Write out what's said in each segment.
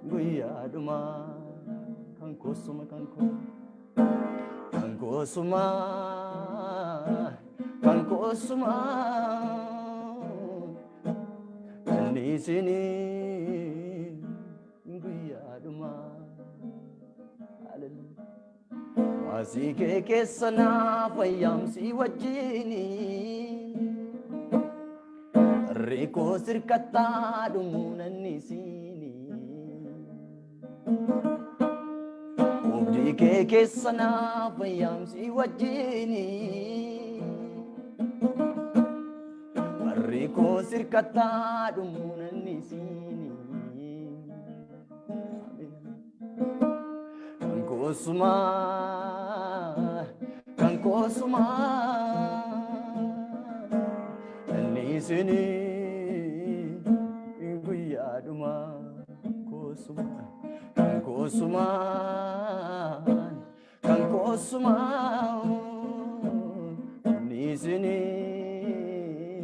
Guyyaadhuma kan koosuma kan koo kan koosuma kan koosuma anniisinii guyyaadhuma. Hallelujah. Maasii kee keessa naaf wayyaamsii wajjinii. Riikoo sirkattaa dhumuu nanniisiini. Obdii kee keessa naaf wayyaamsii wajjini. Barri koo sirkattaa dhumuu nanniisiini. Kan koosumaa, kan koosumaa, anniisinii guyyaadhuma koosumaa, kan koosumaa, kan koosumaa, anniisinii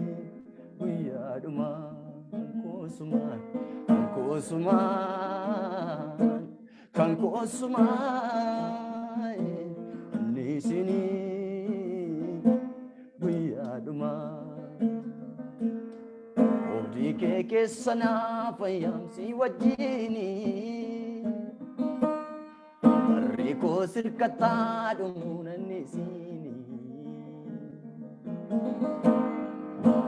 guyyaadhuma kan koosumaa, kan koosumaa, kan koosumaa, anniisinii guyyaadhuma. Obdii kee keessa naaf ayyaamsii wajjinii. Barri koo sirkattaa dhumuu nanniisiinii.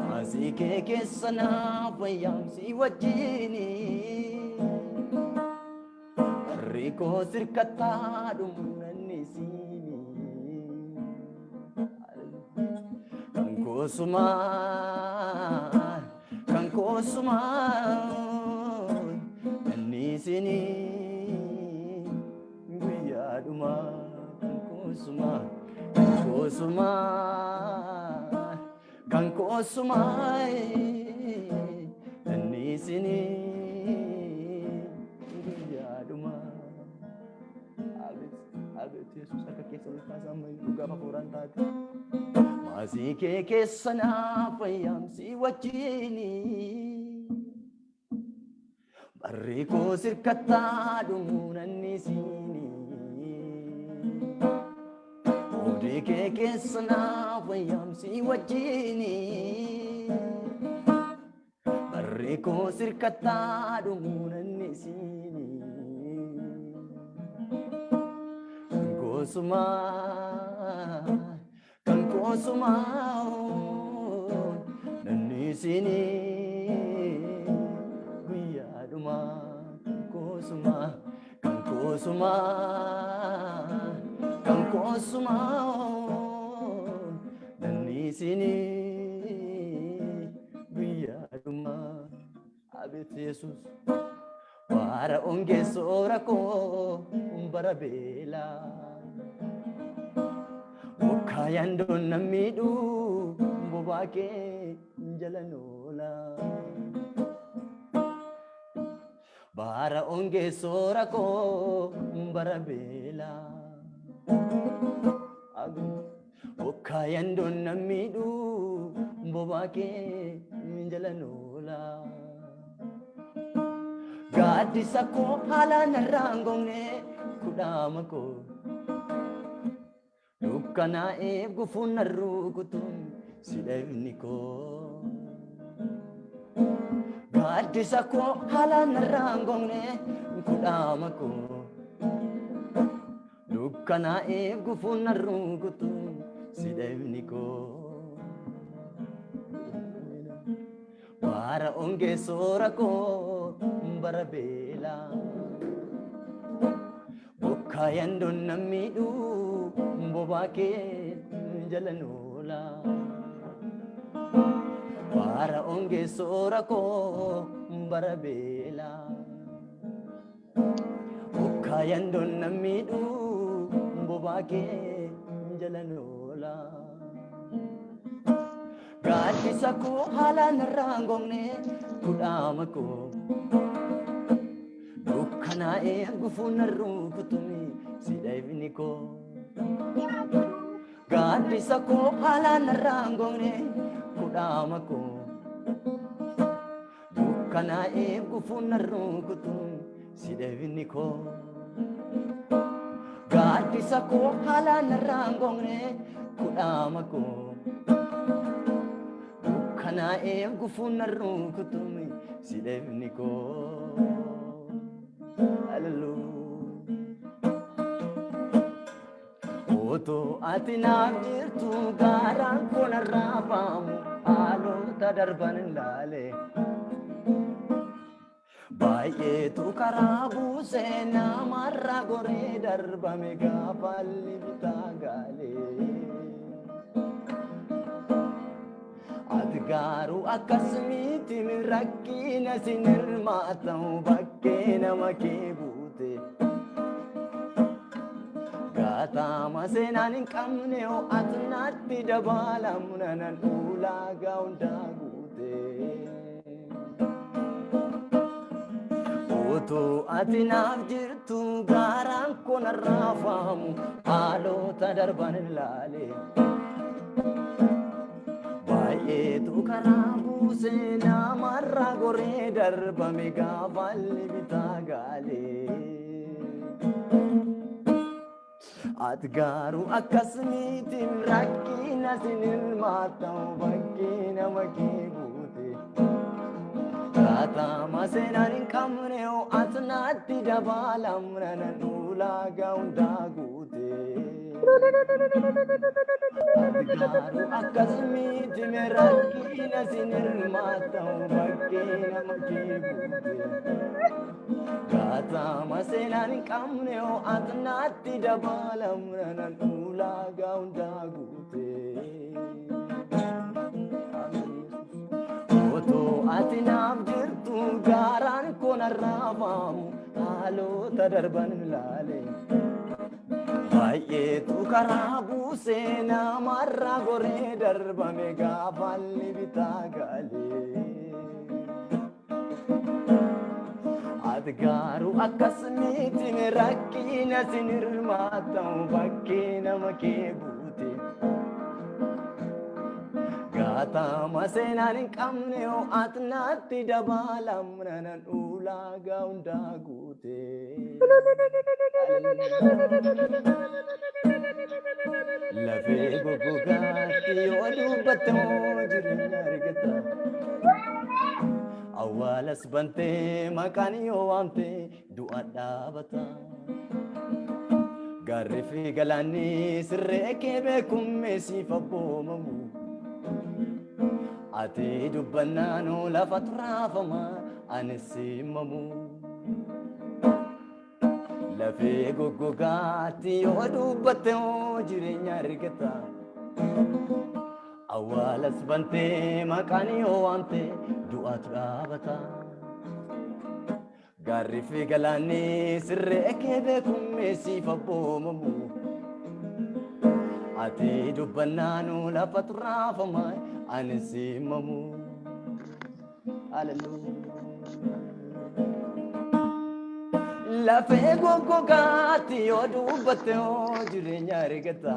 Maasii kee keessa naaf ayyaamsii wajjinii. Barri koo sirkattaa dhumuu nanniisiinii. Kan koosumaa, kan koosumaa, anniisinii guyyaadhuma kan koosumaa, kan koosumaa, kan koosumaa, anniisinii guyyaadhuma. Abeet, abeet Yesuus harka keessa ol kaasaa ammayyuu dhugaaf hafuuraan taate. Maasii kee keessa naaf ayyaamsii wajjinii. Barri koo sirkattaa dhumuu nanniisiinii. Oobdii kee keessa naaf ayyaamsii wajjinii. Barri koo sirkattaa dhumuu nanniisiinii. Kan koosumaa, kan koosumaa, nanniisinii guyyaadhuma kan koosumaa, kan koosumaa, kan koosumaa, nanniisinii guyyaadhuma. Abeet Yesuus. Bara ongeessoo rakkoo bara beelaa. Bokkaa yandoon nan miidhuu bobaa kee jala noola. Bara ongeessoo rakkoo bara beelaa. Bokkaa yandoon nan miidhuu bobaa kee jala noola. Gaaddisa koo haalaan narraa hin gogne kudhaama koo. Dukkanaa'eef gufuun nan rukutuun si dhabni koo. Gaaddisa koo haalaan narraa hin gogne kudhaama koo. Dukkanaa'eef gufuun nan rukutuun si dhabni koo. Bara ongeessoo rakkoo bara beelaa. Bokkaa yandoon nan miidhuu bobaa kee jala noola. Bara ongeessoo rakkoo bara beelaa. Bokkaa yandoon nan miidhuu bobaa kee jala noola. Gaaddisa koo haalaan narraa hin gogne kudhaama koo. Dukkanaa'ee gufuun nan rukutumi si dhabni koo. Gaaddisa koo haalaan narraa hin gogne kudhaama koo. Dukkanaa'ee gufuun nan rukutu Si dheebinni koo. Gaaddisa koo haalaan narraa hin gogne kudhaama koo. Dukkanaa'eef gufuun narruu kutume si dheebinni koo. Hallelujah. Otoo ati naaf jirtu gaaraan koo narraa baamu haalota darban ilaale. Baay'eetu karaa buusee namarra goree darbame gaafalli bitaa gaale. Ati garuu akkas miti rakkina sin hirmaatamu bakkee nama kee buute. Gaatama seenaan hin qabne hoo ati natti dabalamu nanan ulaagaa hundaa guute. Otoo ati naaf jirtu gaaraan koo narraa faamu haalota darban ilaale. Baay'eetu karaa buusee namarra goree darbame gaafalli bitaa gaale. Ati garuu akkas miti rakkina sin hirmaatamu bakkee nama kee buute. Gaatama seenaan hin qabne hoo ati natti dabalamna nan ulaagaa hundaa guute. Ati garuu akkas miti rakkina sin hirmaatamu bakkee nama kee buute. Gaatama seenaan hin qabne hoo ati natti dabalamna nan ulaagaa hundaa guute. Otoo ati naaf jirtu gaaraan koo narraa faamu haalota darban ilaale. Baay'eetu karaa buusee namarra goree darbame gaafalli bitaa gaale. Ati garuu akkas miti rakkina sin hirmaatamu bakkee nama kee buute. Gaatama seenaan hin qabne hoo ati natti dabalamna nan ulaagaa hundaa guute. Lafee goggogaatti yoo dubbatte hoo jireenya argata. Awwaalas bantee maqaan yoo waamte du'a dhaabata. Gaarri fi galaanni sirree kee beekumme siif abboomamu. Ati dubbannaanuu lafa xuraafama anis simamu. Lafee goggogaatti yoo dubbatte hoo jireenya argata. Awwaalas bantee maqaan yoo waamte du'aatu dhaabata. Gaarri fi galaanni sirree kee beekumme siif abboomamu. Ati dubbannaanuu lafa xuraafama ani simamu. Hallelujah. Lafee goggogaatti yoo dubbatte hoo jireenya argata.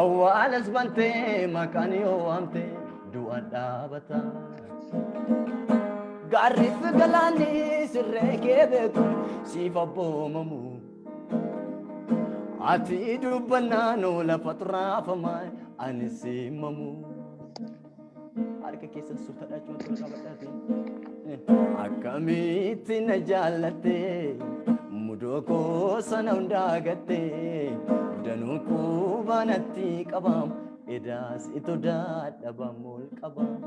Awwaalas bantee maqaan yoo waamte du'a dhaabata. Gaarri fi galaanni sirree kee beeku siif abboomamu. Ati dubbannaanuu lafa xuraafama ani simamu. Harka keessan suuta dhachuu tura qabadhaati. Akkamitti na jaallatte mudoo koo sana hundaa gatte danuu quba natti qabaam edaas ito dadhabam ol qabaam.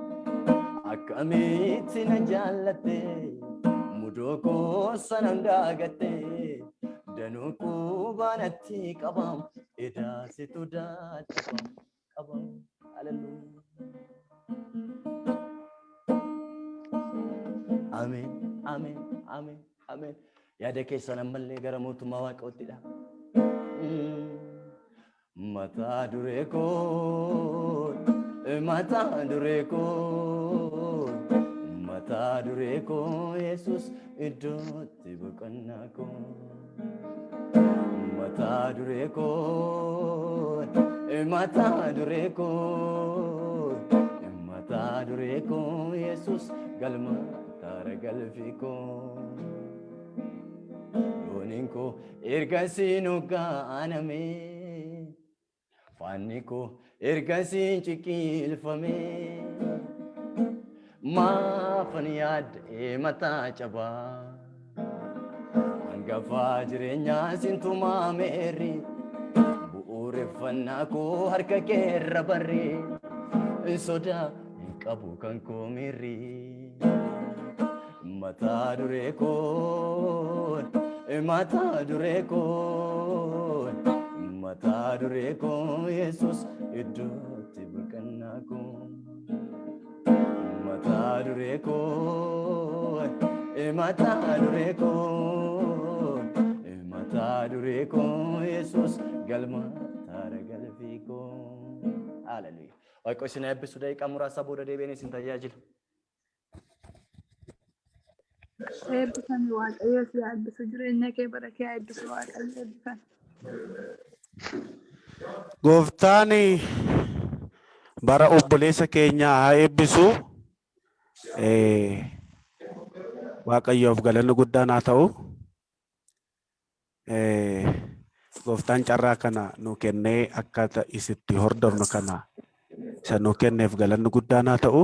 Akkamitti na jaallatte mudoo koo sana hundaa gatte danuu quba natti qabaam edaas ito dadhabam qabaam. Hallelujah. Ameen, ameen, ameen, ameen. Yaada keessan ammallee gara mootummaa Waaqayyoottidha. Mataa duree koo, mataa duree koo, mataa duree koo, Yesus iddootti boqonnaa koo. Mataa duree koo, mataa duree koo, mataa duree koo, Yesus galma taara galfii koo. Mormiin koo ergasii nu gaaname. Faanni koo ergasii ciqilfame. Maafan yaadda'ee mataa cabaa. Hangafaa jireenyaa siin tumameerri. Bu'uureffannaa koo harka keerra barri. Sodaa hin qabu kan koo miirri. Mataa duree koo, mataa duree koo, mataa duree koo Yesuus iddootti baqannaa koo. Mataa duree koo, mataa duree koo, mataa duree koo Yesuus galma taara galfii koo. Haleluuyaa. Waaqo isin eebbisu, daqiiqaa muraasa booda deebi'een isin tajaajila. Eebbifami, Waaqayyo si haa eebbisu, jireenya kee bara kee haa eebbisu Waaqayyo, eebbifami. Gooftaan bara obboleessa keenya haa eebbisu. Waaqayyoof galanni guddaan haa ta'u. Gooftaan carraa kana nu kennee akka isitti hordofnu kana isa nu kenneef galanni guddaan haa ta'u.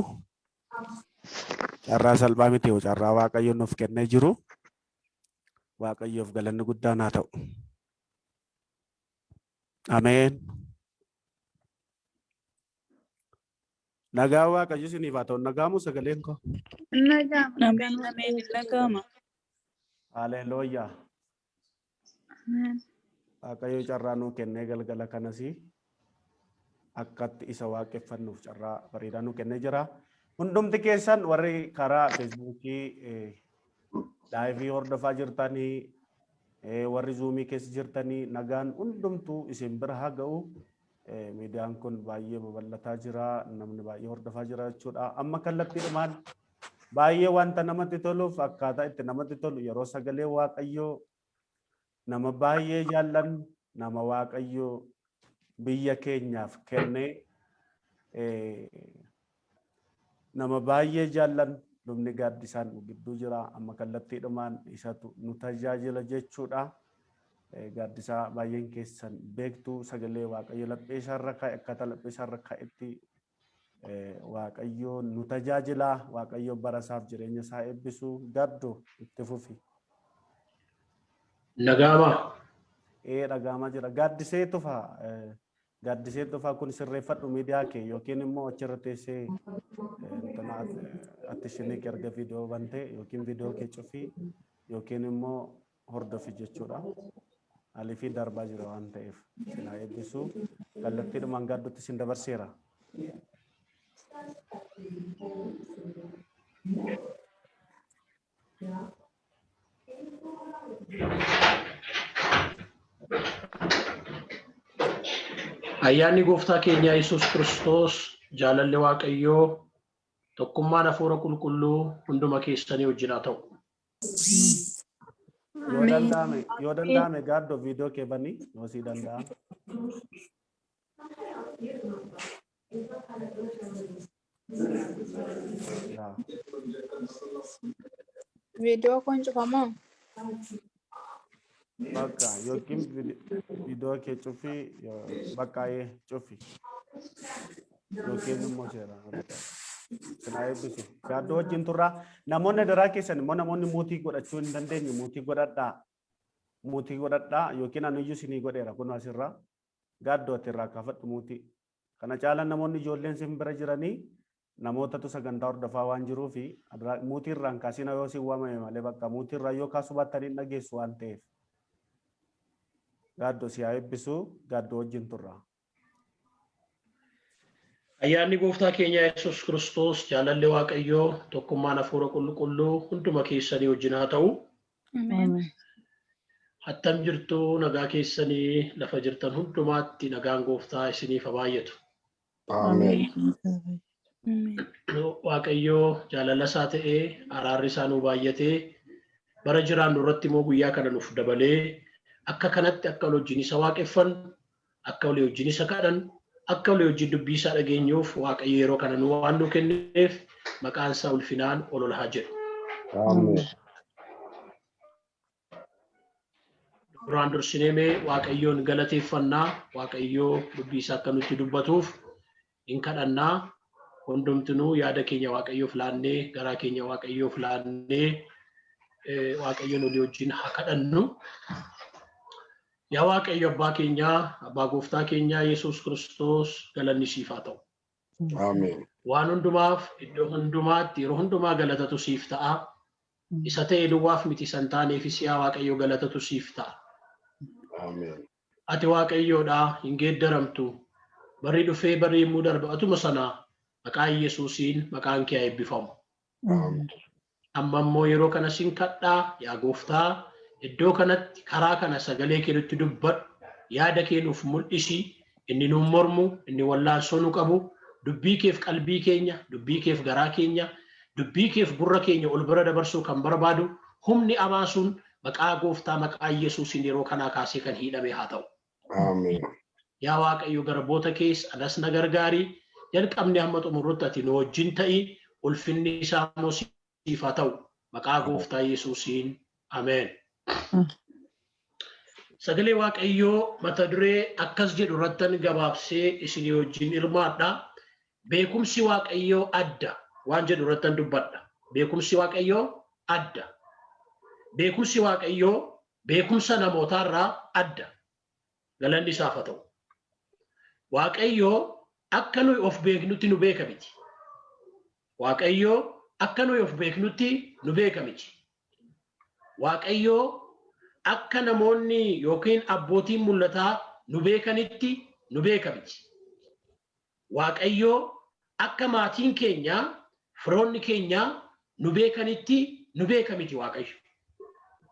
Carraa salphaa miti, carraa Waaqayyo nuuf kennee jiru. Waaqayyoof galanni guddaan haa ta'u. Ameen. Nagaa Waaqayyo isiniif haa ta'u. Nagaamu sagaleen koo. Nagaama. Ameen, ameen, nagaama. Haleluuyaa. Ameen. Waaqayyo carraa nuu kennee galgala kanas akkatti isa waaqeffannuuf carraa bareedaa nuu kennee jira. Hundumti keessan warri karaa Feesbuukii live hordofaa jirtanii, warri Zoomii keessa jirtanii, nagaan hundumtuu isin bira haa ga'u. Miidiyaan kun baay'ee babal'ataa jira. Namni baay'ee hordofaa jira jechuudha. Amma kallattiidhumaan baay'ee wanta namatti toluuf, akkaataa itti namatti tolu, yeroo sagalee Waaqayyoo nama baay'ee jaallannu, nama Waaqayyoo biyya keenyaaf kennee, nama baay'ee jaallannu, lubni Gaaddisaan nu gidduu jira. Amma kallattiidhumaan isatu nu tajaajila jechuudha. Gaaddisaa baay'een keessan beektu. Sagalee Waaqayyo laphee isaarra kaa'e, akkaataa laphee isaarra kaa'etti Waaqayyo nu tajaajila. Waaqayyo bara isaaf jireenya isaa eebbisu. Gaddo, itti fufi. Nagaama. Ee, dhagaamaa jira. Gaaddisee Tufaa. Gaaddisee Tufaa, kun sirreeffadhu miidiyaa kee yookiin immoo achirra teessee ati ishinii erga viidiyoo bantee yookiin viidiyoo kee cufii yookiin immoo hordofi jechuudha. Alifii darbaa jira waan ta'eef isin haa eebbisu. Kallattiidhumaan gaaddutti isin dabarseera. Ayyaanni gooftaa keenya Yesuus Kiristoos, jaalalli Waaqayyoo, tokkummaan hafuura qulqulluu hunduma keessanii wajjin haa ta'u. Yoo danda'ame, yoo danda'ame, gaaddoo viidiyoo kee banii yoo sii danda'ame. Yaa. Viidiyoo kun cufamoo? Bakka yookiin viidiyoo kee cufii, bakka ee cufi yookiin immoo seera. Isin haa eebbisu. Gaaddoo wajjin turraa. Namoonni daraa keessan immoo, namoonni mute godhachuu hin dandeenye, mute godhadhaa. Mute godhadhaa yookiin aniyyuu isinii godheera kun asirraa. Gaaddoo, ati irraa kaafadhu mute. Kana caalaan namoonni ijoolleen sin bira jiranii namootatu sagantaa hordofaa waan jiruufi mute irraan kaasina yoo sin waamame malee, bakka mute irraa yoo kaasuu baattan hin dhageessu waan ta'eef. Gaaddoo si haa eebbisu, gaaddoo wajjin turra. Ayyaanni gooftaa keenya Yesuus Kiristoos, jaalalli Waaqayyoo, tokkummaan hafuura qulqulluu hunduma keessanii wajjin haa ta'u. Ameen. Attam jirtu? Nagaa keessanii? Lafa jirtan hundumaatti nagaan gooftaa isiniif haa baay'atu. Ameen. Ameen. Waaqayyoo jaalala isaa ta'ee araarri isaa nuu baay'atee bara jiraannu irratti immoo guyyaa kana nuuf dabalee akka kanatti akka wal wajjin isa waaqeffannu, akka walii wajjin isa kadhannu, akka walii wajjin dubbii isaa dhageenyuuf Waaqayyo yeroo kana nu waan nu kenneef maqaan isaa ulfinaan ol ol haa jedhu. Ameen. Duraan dursinee mee Waaqayyoon galateeffannaa, Waaqayyoo dubbii isaa akka nutti dubbatuuf hin kadhannaa. Hundumtinuu yaada keenya Waaqayyoof laannee, garaa keenya Waaqayyoof laannee, Waaqayyoon olii wajjin haa kadhannu. Yaa Waaqayyo abbaa keenyaa, abbaa gooftaa keenyaa Yesuus Kiristoos, galanni siif haa ta'u. Ameen. Waan hundumaaf, iddoo hundumaatti, yeroo hundumaa galatatu siif ta'a. Isa ta'e duwwaaf miti, san taaneefis yaa Waaqayyo galatatu siif ta'a. Ameen. Ati Waaqayyoodha, hin geeddaramtu. Barri dhufee barri yommuu darbu atuma sana, maqaa Yesuusiin maqaan kee haa eebbifamu. Ameen. Amma immoo yeroo kana sin kadhaa, yaa gooftaa, iddoo kanatti karaa kana sagalee kee nutti dubbadhu, yaada kee nuuf mul'isi, inni nuun mormu, inni wallaansoo nu qabu, dubbii keef qalbii keenya, dubbii keef garaa keenya, dubbii keef gurra keenya ol bira dabarsuu kan barbaadu humni amaa sun maqaa gooftaa maqaa Yesuusiin yeroo kanaa kaasee kan hidhame haa ta'u. Ameen. Yaa Waaqayyo, garboota kees anas na gargaari, jalqabni hamma xumurrutti ati nu wajjin ta'i, ulfinni isaa immoo siif haa ta'u, maqaa gooftaa Yesuusiin, ameen. Sagalee Waaqayyoo mata duree akkas jedhu irrattan gabaabsee isinii wajjin hirmaadha. Beekumsi Waaqayyoo adda waan jedhu irrattan dubbadha. Beekumsi Waaqayyoo adda. Beekumsi Waaqayyoo beekumsa namootaarraa adda. Galanni isaaf haa ta'u. Waaqayyoo akka nuyi of beeknutti nu beeka miti. Waaqayyoo akka nuyi of beeknutti nu beeka miti. Waaqayyoo akka namoonni yookiin abbootiin mul'ataa nu beekanitti nu beeka miti. Waaqayyoo akka maatiin keenya, firoonni keenya nu beekanitti nu beeka miti Waaqayyo.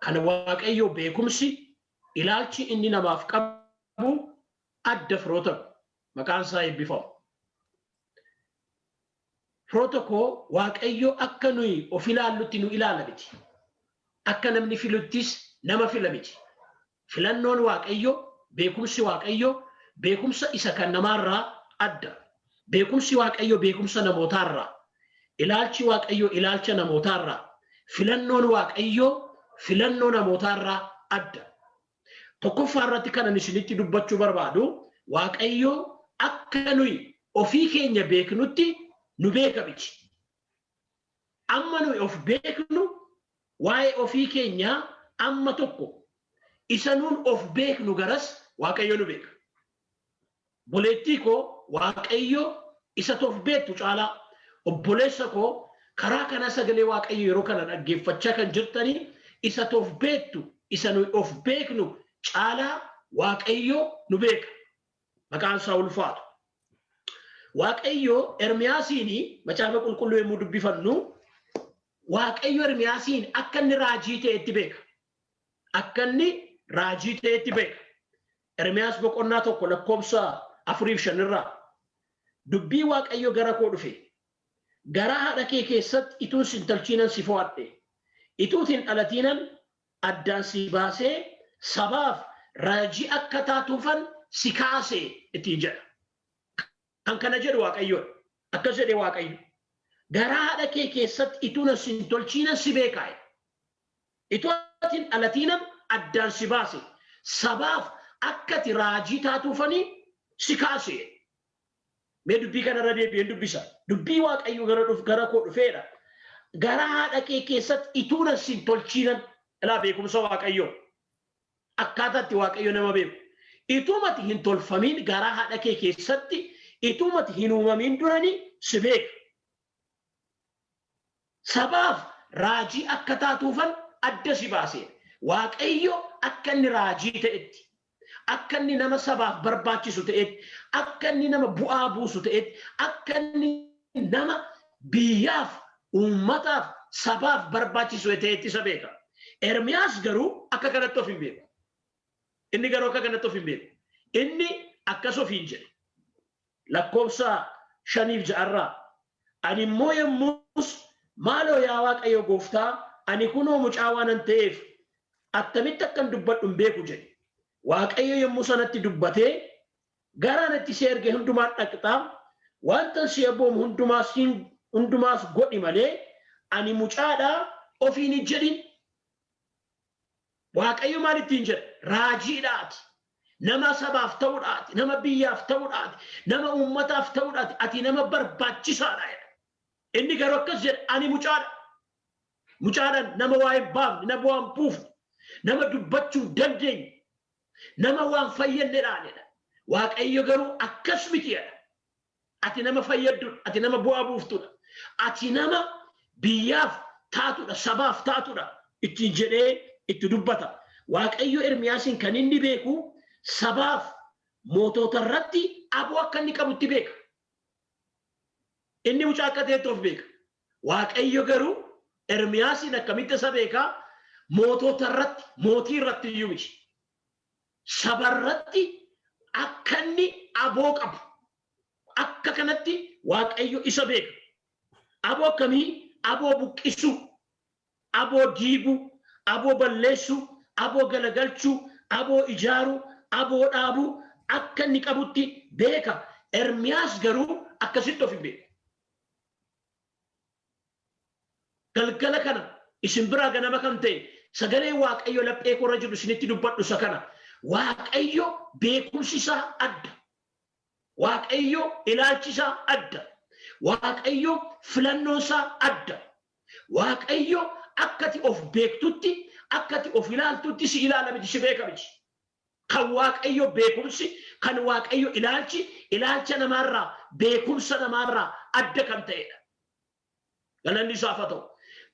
Kana Waaqayyo beekumsi, ilaalchi inni namaaf qabu adda, firoota, maqaan isaa eebbifamu. Firoota koo, Waaqayyo akka nuyi of ilaallutti nu ilaala miti. Akka namni filuttis nama fila miti. Filannoon Waaqayyo, beekumsi Waaqayyo, beekumsa isa kan namaarraa adda. Beekumsi Waaqayyo beekumsa namootaarraa, ilaalchi Waaqayyo ilaalcha namootaarraa, filannoon Waaqayyo filannoo namootaarraa adda. Tokkoffaa irratti kan ani isinitti dubbachuu barbaadu, Waaqayyo akka nuyi ofii keenya beeknutti nu beeka miti. Amma nuyi of beeknu, waa'ee ofii keenyaa amma tokko isa nuun of beeknu garas Waaqayyo nu beeka. Obboleettii koo, Waaqayyo isa of beektu caalaa, obboleessa koo, karaa kana sagalee Waaqayyo yeroo kana dhaggeeffachaa kan jirtanii, isa of beektu, isa nuyi of beeknu caalaa Waaqayyo nu beeka. Maqaan isaa ulfaatu. Waaqayyo Ermiyaasiin, macaafa qulqulluu yommuu dubbifannu, Waaqayyo Ermiyaasiin akka inni raajii ta'etti beeka. Akka inni raajii ta'etti beeka. Ermiyaas boqonnaa 1 lakkoofsa 4 fi 5rraa, "Dubbii Waaqayyo gara koo dhufe. Garaa haadha kee keessatti ituun sin tolchiinan si fo'adhe. Ituutiin dhalatiinan addaan si baasee sabaaf raajii akka taatuufan si kaase" ittiin jedha. Kan kana jedhu Waaqayyoodha. Akkas jedhee Waaqayyo. Garaa haadha kee keessatti ituun sin tolchiinan si beekaa. Ituu atiin dhalatiinan addaan si baase. Sabaaf akka ati raajii taatuufanii si kaase. Mee dubbii kanarra deebi'een dubbisa. Dubbii Waaqayyo gara koo dhufeedha. Garaa haadha kee keessatti ituun sin tolchiinan, ilaa beekumsa Waaqayyoo. Akkaataa itti Waaqayyo nama beeku. Ituumati hin tolfamiin garaa haadha kee keessatti, ituumati hin uumamiin duranii si beeka. Sabaaf raajii akka taatuufan adda si baase. Waaqayyo akka inni raajii ta'etti, akka inni nama sabaaf barbaachisu ta'etti, akka inni nama bu'aa buusu ta'etti, akka inni nama biyyaaf, uummataaf, sabaaf barbaachisu ta'etti isa beeka. Ermiyaas garuu akka kanatti of hin beeku. Inni garuu akka kanatti of hin beeku. Inni akkas ofiin jedhe. Lakkoofsa 5f 6rraa, "Ani immoo yommus, maaloo yaa Waaqayyo gooftaa, ani kunoo mucaa waanan ta'eef attamitti akkan dubbadhu hin beeku" jedhe. Waaqayyo yommuu sanatti dubbatee, "Garaan itti si erge hundumaan dhaqxaa, wanta si abboomu hundumaas godhi malee ani mucaadhaa ofiin hin jedhin." Waaqayyo maal ittiin jedha? Raajiidhaati. Nama sabaaf ta'uudhaati. Nama biyyaaf ta'uudhaati. Nama uummataaf ta'uudhaati. Ati nama barbaachisaadha jedha. Inni garuu akkas jedha, ani mucaadha. Mucaadhaan nama waa hin baafne, nama waa hin buufne, nama dubbachuu hin dandeenye, nama waan fayyannedhaan jedha. Waaqayyo garuu akkas miti jedha. Ati nama fayyaddudha. Ati nama bu'aa buuftudha. Ati nama biyyaaf taatudha, sabaaf taatudha ittiin jedhee itti dubbata. Waaqayyo Ermiyaasiin kan inni beeku sabaaf mootota irratti aboo akka inni qabutti beeka. Inni mucaa akka ta'etti of beeka. Waaqayyo garuu Ermiyaasiin akkamitti isa beekaa? Mootota irratti, mootii irratti iyyuu miti. Saba irratti akka inni aboo qabu. Akka kanatti Waaqayyo isa beeka. Aboo akkamii? Aboo buqqisuu, aboo diiguu, aboo balleessuu, aboo galagalchuu, aboo ijaaruu, aboo dhaabuu akka inni qabutti beeka. Ermiyaas garuu akkasitti of hin beeku. Galgala kana isin biraa ganama kan ta'e sagalee Waaqayyo laphee koorra jiru isinitti dubbadhu isa kana. Waaqayyo beekumsi isaa adda. Waaqayyo ilaalchi isaa adda. Waaqayyo filannoon isaa adda. Waaqayyo akkati of beektutti, akkati of ilaaltutti si ilaala miti, si beeka miti. Kan Waaqayyo beekumsi, kan Waaqayyo ilaalchi, ilaalcha namaarraa, beekumsa namaarraa adda kan ta'edha. Galanni isaaf haa ta'u.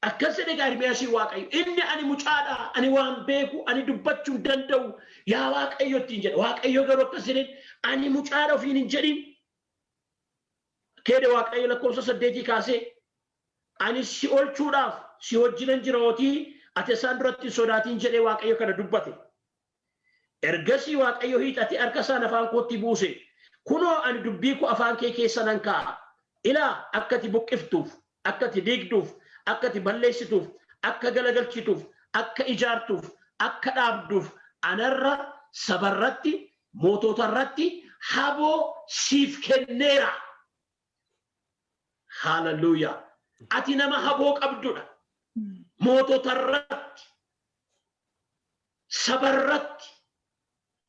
Akkas jedhe egaa Ermiyaasiin Waaqayyo. Inni ani mucaadha, ani waan beeku, ani dubbachuu hin danda'u. Yaa Waaqayyo ittiin jedhe. Waaqayyo garuu akkas jedheen, ani mucaadha ofiin hin jedhin. Keede Waaqayyo lakkoofsa 8 kaasee, ani si olchuudhaaf si wajjinan jira hootii, ati isaan duratti hin sodaatin jedhee Waaqayyo kana dubbate. Ergasii Waaqayyo hiixatee harka isaan afaan kootti buuse. Kunoo ani dubbii koo afaan kee keessa nan kaa'a. Ilaa akka ati buqqiftuuf, akka ati diigduuf, akka ati balleessituuf, akka galagalchituuf, akka ijaartuuf, akka dhaabduuf anarra sabarratti, moototarratti haboo siif kenneera. Haaleluyyaa. Ati nama haboo qabdudha. Moototarratti, sabarratti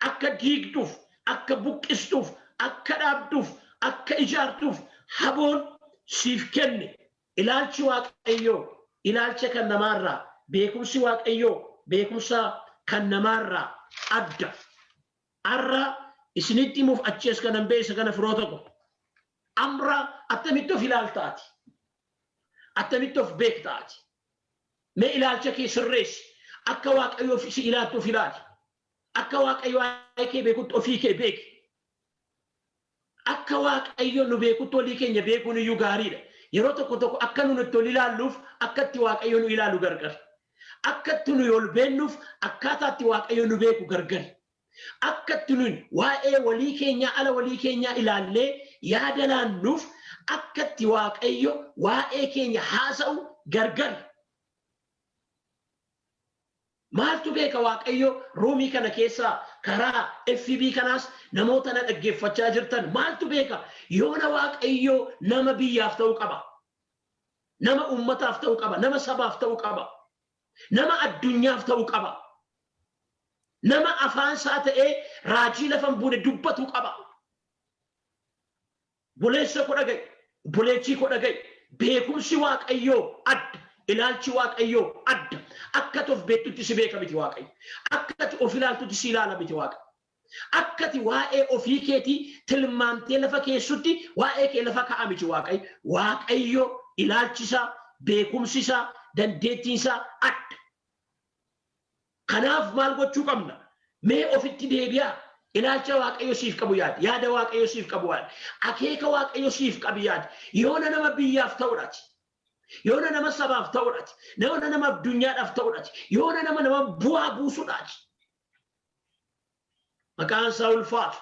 akka diigduuf, akka buqqistuuf, akka dhaabduuf, akka ijaartuuf haboon siif kenne. Ilaalchi Waaqayyoo ilaalcha kan namaarraa, beekumsi Waaqayyoo beekumsa kan namaarraa adda. Har'a isinitti himuuf achi as kanan ba'e isa kana firoota ko. Amra attamitti of ilaalta ati? Attamitti of beekta ati? Mee ilaalcha kee sirreessi. Akka Waaqayyo si ilaaltu of ilaali. Akka Waaqayyo waa'ee kee beekutti ofii kee beeki. Akka Waaqayyo nu beekutti walii keenya beekuun iyyuu gaariidha. Yeroo tokko tokko akka nu itti ol ilaalluuf akka itti Waaqayyo nu ilaalu gargar. Akka itti nuyi ol beennuuf akkaataa itti Waaqayyo nu beeku gargar. Akka itti nuyi waa'ee walii keenyaa ala walii keenyaa ilaallee yaada laannuuf akka itti Waaqayyo waa'ee keenya haasa'u gargar. Maaltu beeka Waaqayyo ruumii kana keessaa karaa FB kanaas namoota na dhaggeeffachaa jirtan maaltu beeka yoona Waaqayyo nama biyyaaf ta'uu qaba. Nama uummataaf ta'uu qaba. Nama sabaaf ta'uu qaba. Nama addunyaaf ta'uu qaba. Nama afaan isaa ta'ee raajii lafa hin buune dubbatu qaba. Obboleessa koo dhaga'i. Obboleettii koo dhaga'i. Beekumsi Waaqayyoo adda. Ilaalchi Waaqayyoo adda. Akka ati of beektutti si beeka miti Waaqayyo. Akka ati of ilaaltutti si ilaala miti Waaqayyo. Akka ati waa'ee ofii keetii tilmaamtee lafa keessutti waa'ee kee lafa ka'a miti Waaqayyo. Waaqayyo ilaalchi isaa, beekumsi isaa, dandeettiin isaa adda. Kanaaf maal gochuu qabna? Mee ofitti deebi'aa. Ilaalcha Waaqayyo siif qabu yaadi. Yaada Waaqayyo siif qabu yaadi. Akeeka Waaqayyo siif qabu yaadi. Yoona nama biyyaaf ta'udhaati. Yoona nama sabaaf ta'udhaati. Yoona nama addunyaadhaaf ta'udhaati. Yoona nama nama bu'aa buusudhaati. Maqaan isaa ulfaatu.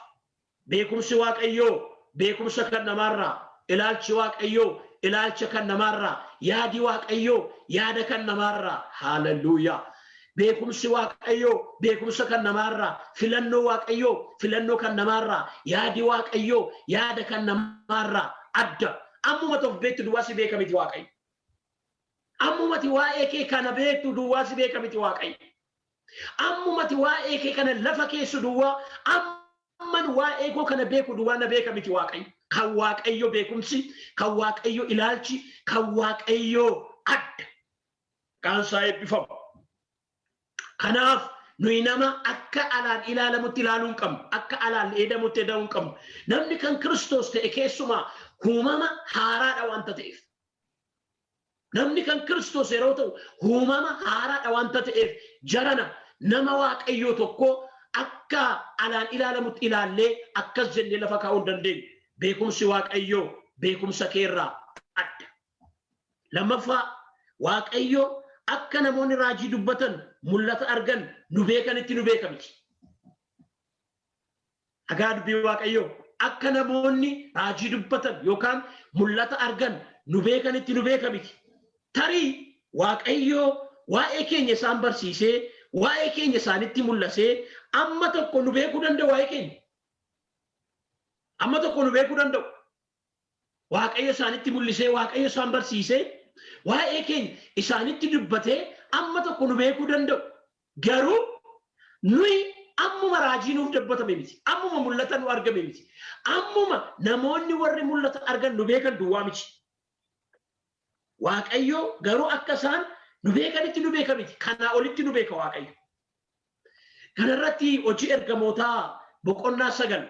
Beekumsi Waaqayyoo beekumsa kan namaarraa, ilaalchi Waaqayyoo ilaalcha kan namaarraa, yaadi Waaqayyoo yaada kan namaarraa. Haaleluyyaa. Beekumsi Waaqayyoo beekumsa kan namaarraa, filannoo Waaqayyoo filannoo kan namaarraa, yaadi Waaqayyoo yaada kan namaarraa adda. Ammuma of beektu duwwaa si beeka miti Waaqayyo. Ammumati waa'ee kee kana beektu duwwaa si beeka miti Waaqayyo. Ammumati waa'ee kee kana lafa keessu duwwaa, amman waa'ee koo kana beeku duwwaa na beeka miti Waaqayyo. Kan Waaqayyo beekumsi, kan Waaqayyo ilaalchi, kan Waaqayyo adda. Maqaan isaa eebbifamu. Kanaaf nuyi nama akka alaan ilaalamutti ilaaluu hin qabnu. Akka alaan eedamutti eedamuu hin qabnu. Namni kan Kiristoos ta'e keessumaa uumama haaraadha waanta ta'eef. Namni kan Kiristoos yeroo ta'u uumama haaraadha waanta ta'eef jarana nama Waaqayyoo tokko akka alaan ilaalamutti ilaallee akkas jennee lafa kaa'uu hin dandeenyu. Beekumsi Waaqayyoo beekumsa keerraa adda. Lammaffaa, Waaqayyo akka namoonni raajii dubbatan, mul'ata argan, nu beekanitti nu beeka miti. Dhagaa dubbii Waaqayyoo akka namoonni raajii dubbatan yookaan mul'ata argan nu beekanitti nu beeka miti. Tarii Waaqayyo waa'ee keenya isaan barsiisee, waa'ee keenya isaanitti mul'asee amma tokko nu beekuu danda'u waa'ee keenya. Amma tokko nu beekuu danda'u. Waaqayyo isaanitti mul'isee, Waaqayyo isaan barsiisee, waa'ee keenya isaanitti dubbatee amma tokko nu beekuu danda'u. Garuu nuyi ammuma raajii nuuf dubbatame miti. Ammuma mul'ata nu argame miti. Ammuma namoonni warri mul'ata argan nu beekan duwwaa miti. Waaqayyo garuu akka isaan nu beekanitti nu beeka miti. Kanaa olitti nu beeka Waaqayyo. Kanarratti hojii ergamootaa boqonnaa 9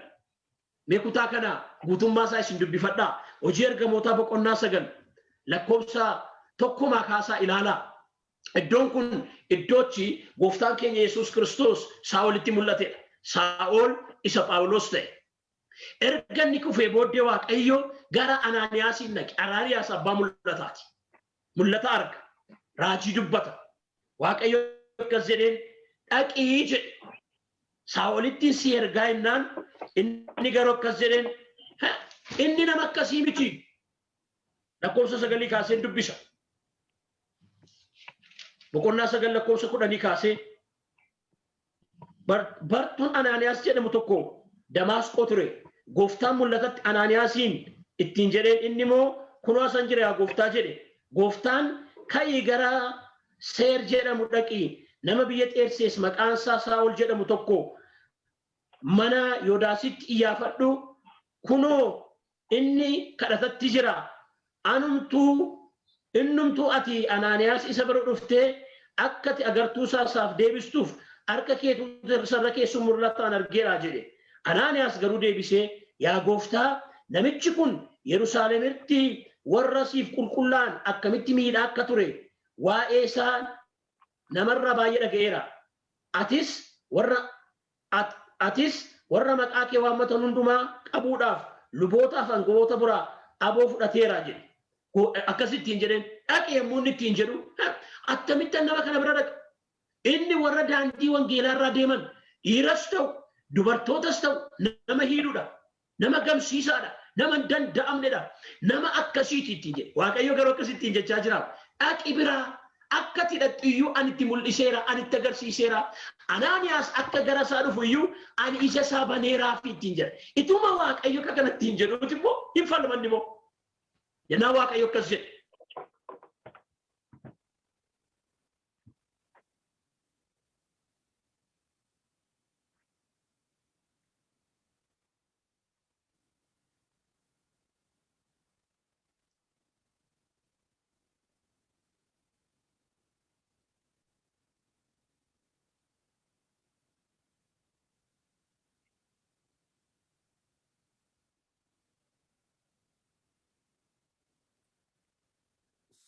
mee kutaa kana guutummaa isaa isin dubbifadhaa. Hojii ergamootaa boqonnaa 9 lakkoofsa tokkumaa kaasaa ilaalaa. Iddoon kun iddootti gooftaan keenya Yesuus Kiristoos Saa'olitti mul'atedha. Saa'ol isa Phaawulos ta'e. Erga inni kufee booddee Waaqayyo gara Anaaniyaasiin dhaqe. Anaaniyaas abbaa mul'ataati. Mul'ata arga. Raajii dubbata. Waaqayyo akkas jedheen, dhaqii jedhe. Saa'olittiin si ergaa jennaan inni garuu akkas jedheen, inni nama akkasii miti. Lakkoofsa 9 kaaseen dubbisa. Boqonnaa 9 lakkoofsa 10 kaasee bartuun Anaaniyaas jedhamu tokko Damaasqoo ture. Gooftaan mul'atatti Anaaniyaasiin ittiin jedheen, inni immoo kunoo asan jira yaa gooftaa jedhe. Gooftaan ka'ii gara Seer jedhamu dhaqi, nama biyya Xeersees maqaan isaa Saa'ol jedhamu tokko mana Yoodaasitti iyyaafadhu, kunoo inni kadhatatti jira. Anumtuu innumtuu ati Anaaniyaas isa bira dhuftee akka ati agartuu isaa isaaf deebistuuf harka keetu isarra keessu mul'ataan argeera jedhe. Anaaniyaas garuu deebisee, yaa gooftaa, namichi kun Yerusaalemitti warra siif qulqullaa'an akkamitti miidhaa akka ture waa'ee isaa namarraa baay'ee dhaga'eera. Atis warra atis warra maqaa kee waammatan hundumaa qabuudhaaf lubootaaf angawoota biraa aboo fudhateera jedhe. Akkasittiin jedheen dhaqi yommuu inni ittiin jedhu, akkamittan nama kana bira dhaqa? Inni warra daandii wangeelaa irraa deeman dhiiras ta'u dubartootas ta'u nama hiidhudha. Nama gamsiisaadha. Nama hin danda'amnedha. Nama akkasiiti ittiin jedhe. Waaqayyo garuu akkasittiin jechaa jira. Dhaqi biraa akka ati dhaqxu iyyuu ani itti mul'iseera, ani itti agarsiiseera. Anaaniyaas akka gara isaa dhufu iyyuu ani ija isaa baneeraafi ittiin jedha. Ituma Waaqayyo akka kana ittiin jedhuuti immoo hin falmanni immoo. Jennaan Waaqayyo akkas jedhe.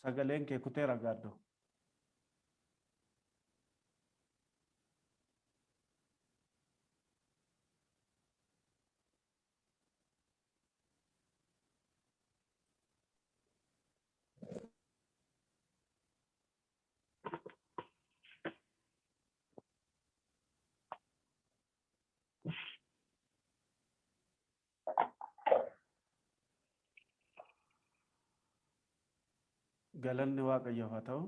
Sagaleen kee kuteera Gaaddoo. Galanni Waaqayyoof haa ta'u.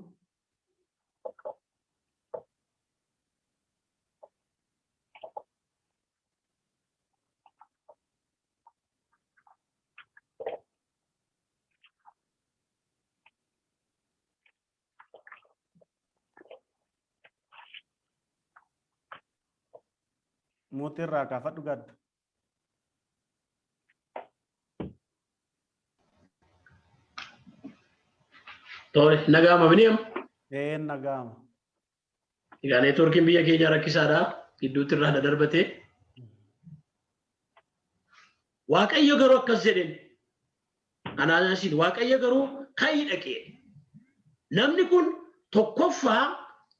Muutii irraa kaafadhu gadda. Tole, nagaama Biniyaam. Ee nagaama. Egaa neetwoorkiin biyya keenya rakkisaadha. Gidduutti irraa dadarbate. Waaqayyo garuu akkas jedheen. Anaanaasiin Waaqayyo garuu ka'ii dhaqee. Namni kun tokkoffaa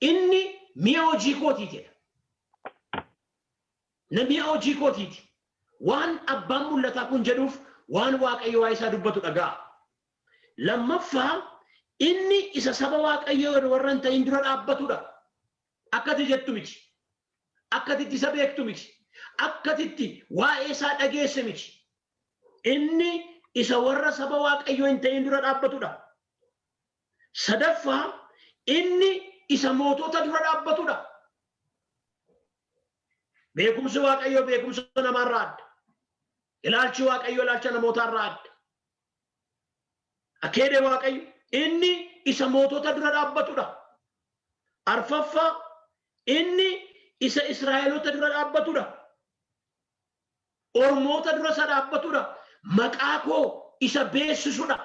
inni mi'a hojii kootiiti jedha. Na mi'a hojii kootiiti. Waan abbaan mul'ataa kun jedhuuf waan Waaqayyo waa'ee isaa dubbatu dhaga'a. Lammaffaa inni isa saba Waaqayyoo warra hin ta'in dura dhaabbatudha. Akka ati jettu miti. Akka ati itti isa beektu miti. Akka ati itti waa'ee isaa dhageesse miti. Inni isa warra saba Waaqayyoo hin ta'in dura dhaabbatudha. Sadaffaa inni isa mootota dura dhaabbatudha. Beekumsi Waaqayyoo beekumsa namaarraa adda. Ilaalchi Waaqayyoo ilaalcha namootaarraa adda. Akeede Waaqayyo inni isa mootota dura dhaabbatudha. Arfaffaa inni isa Israa'eloota dura dhaabbatudha. Ormoota dura isa dhaabbatudha. Maqaa koo isa beeksisudha.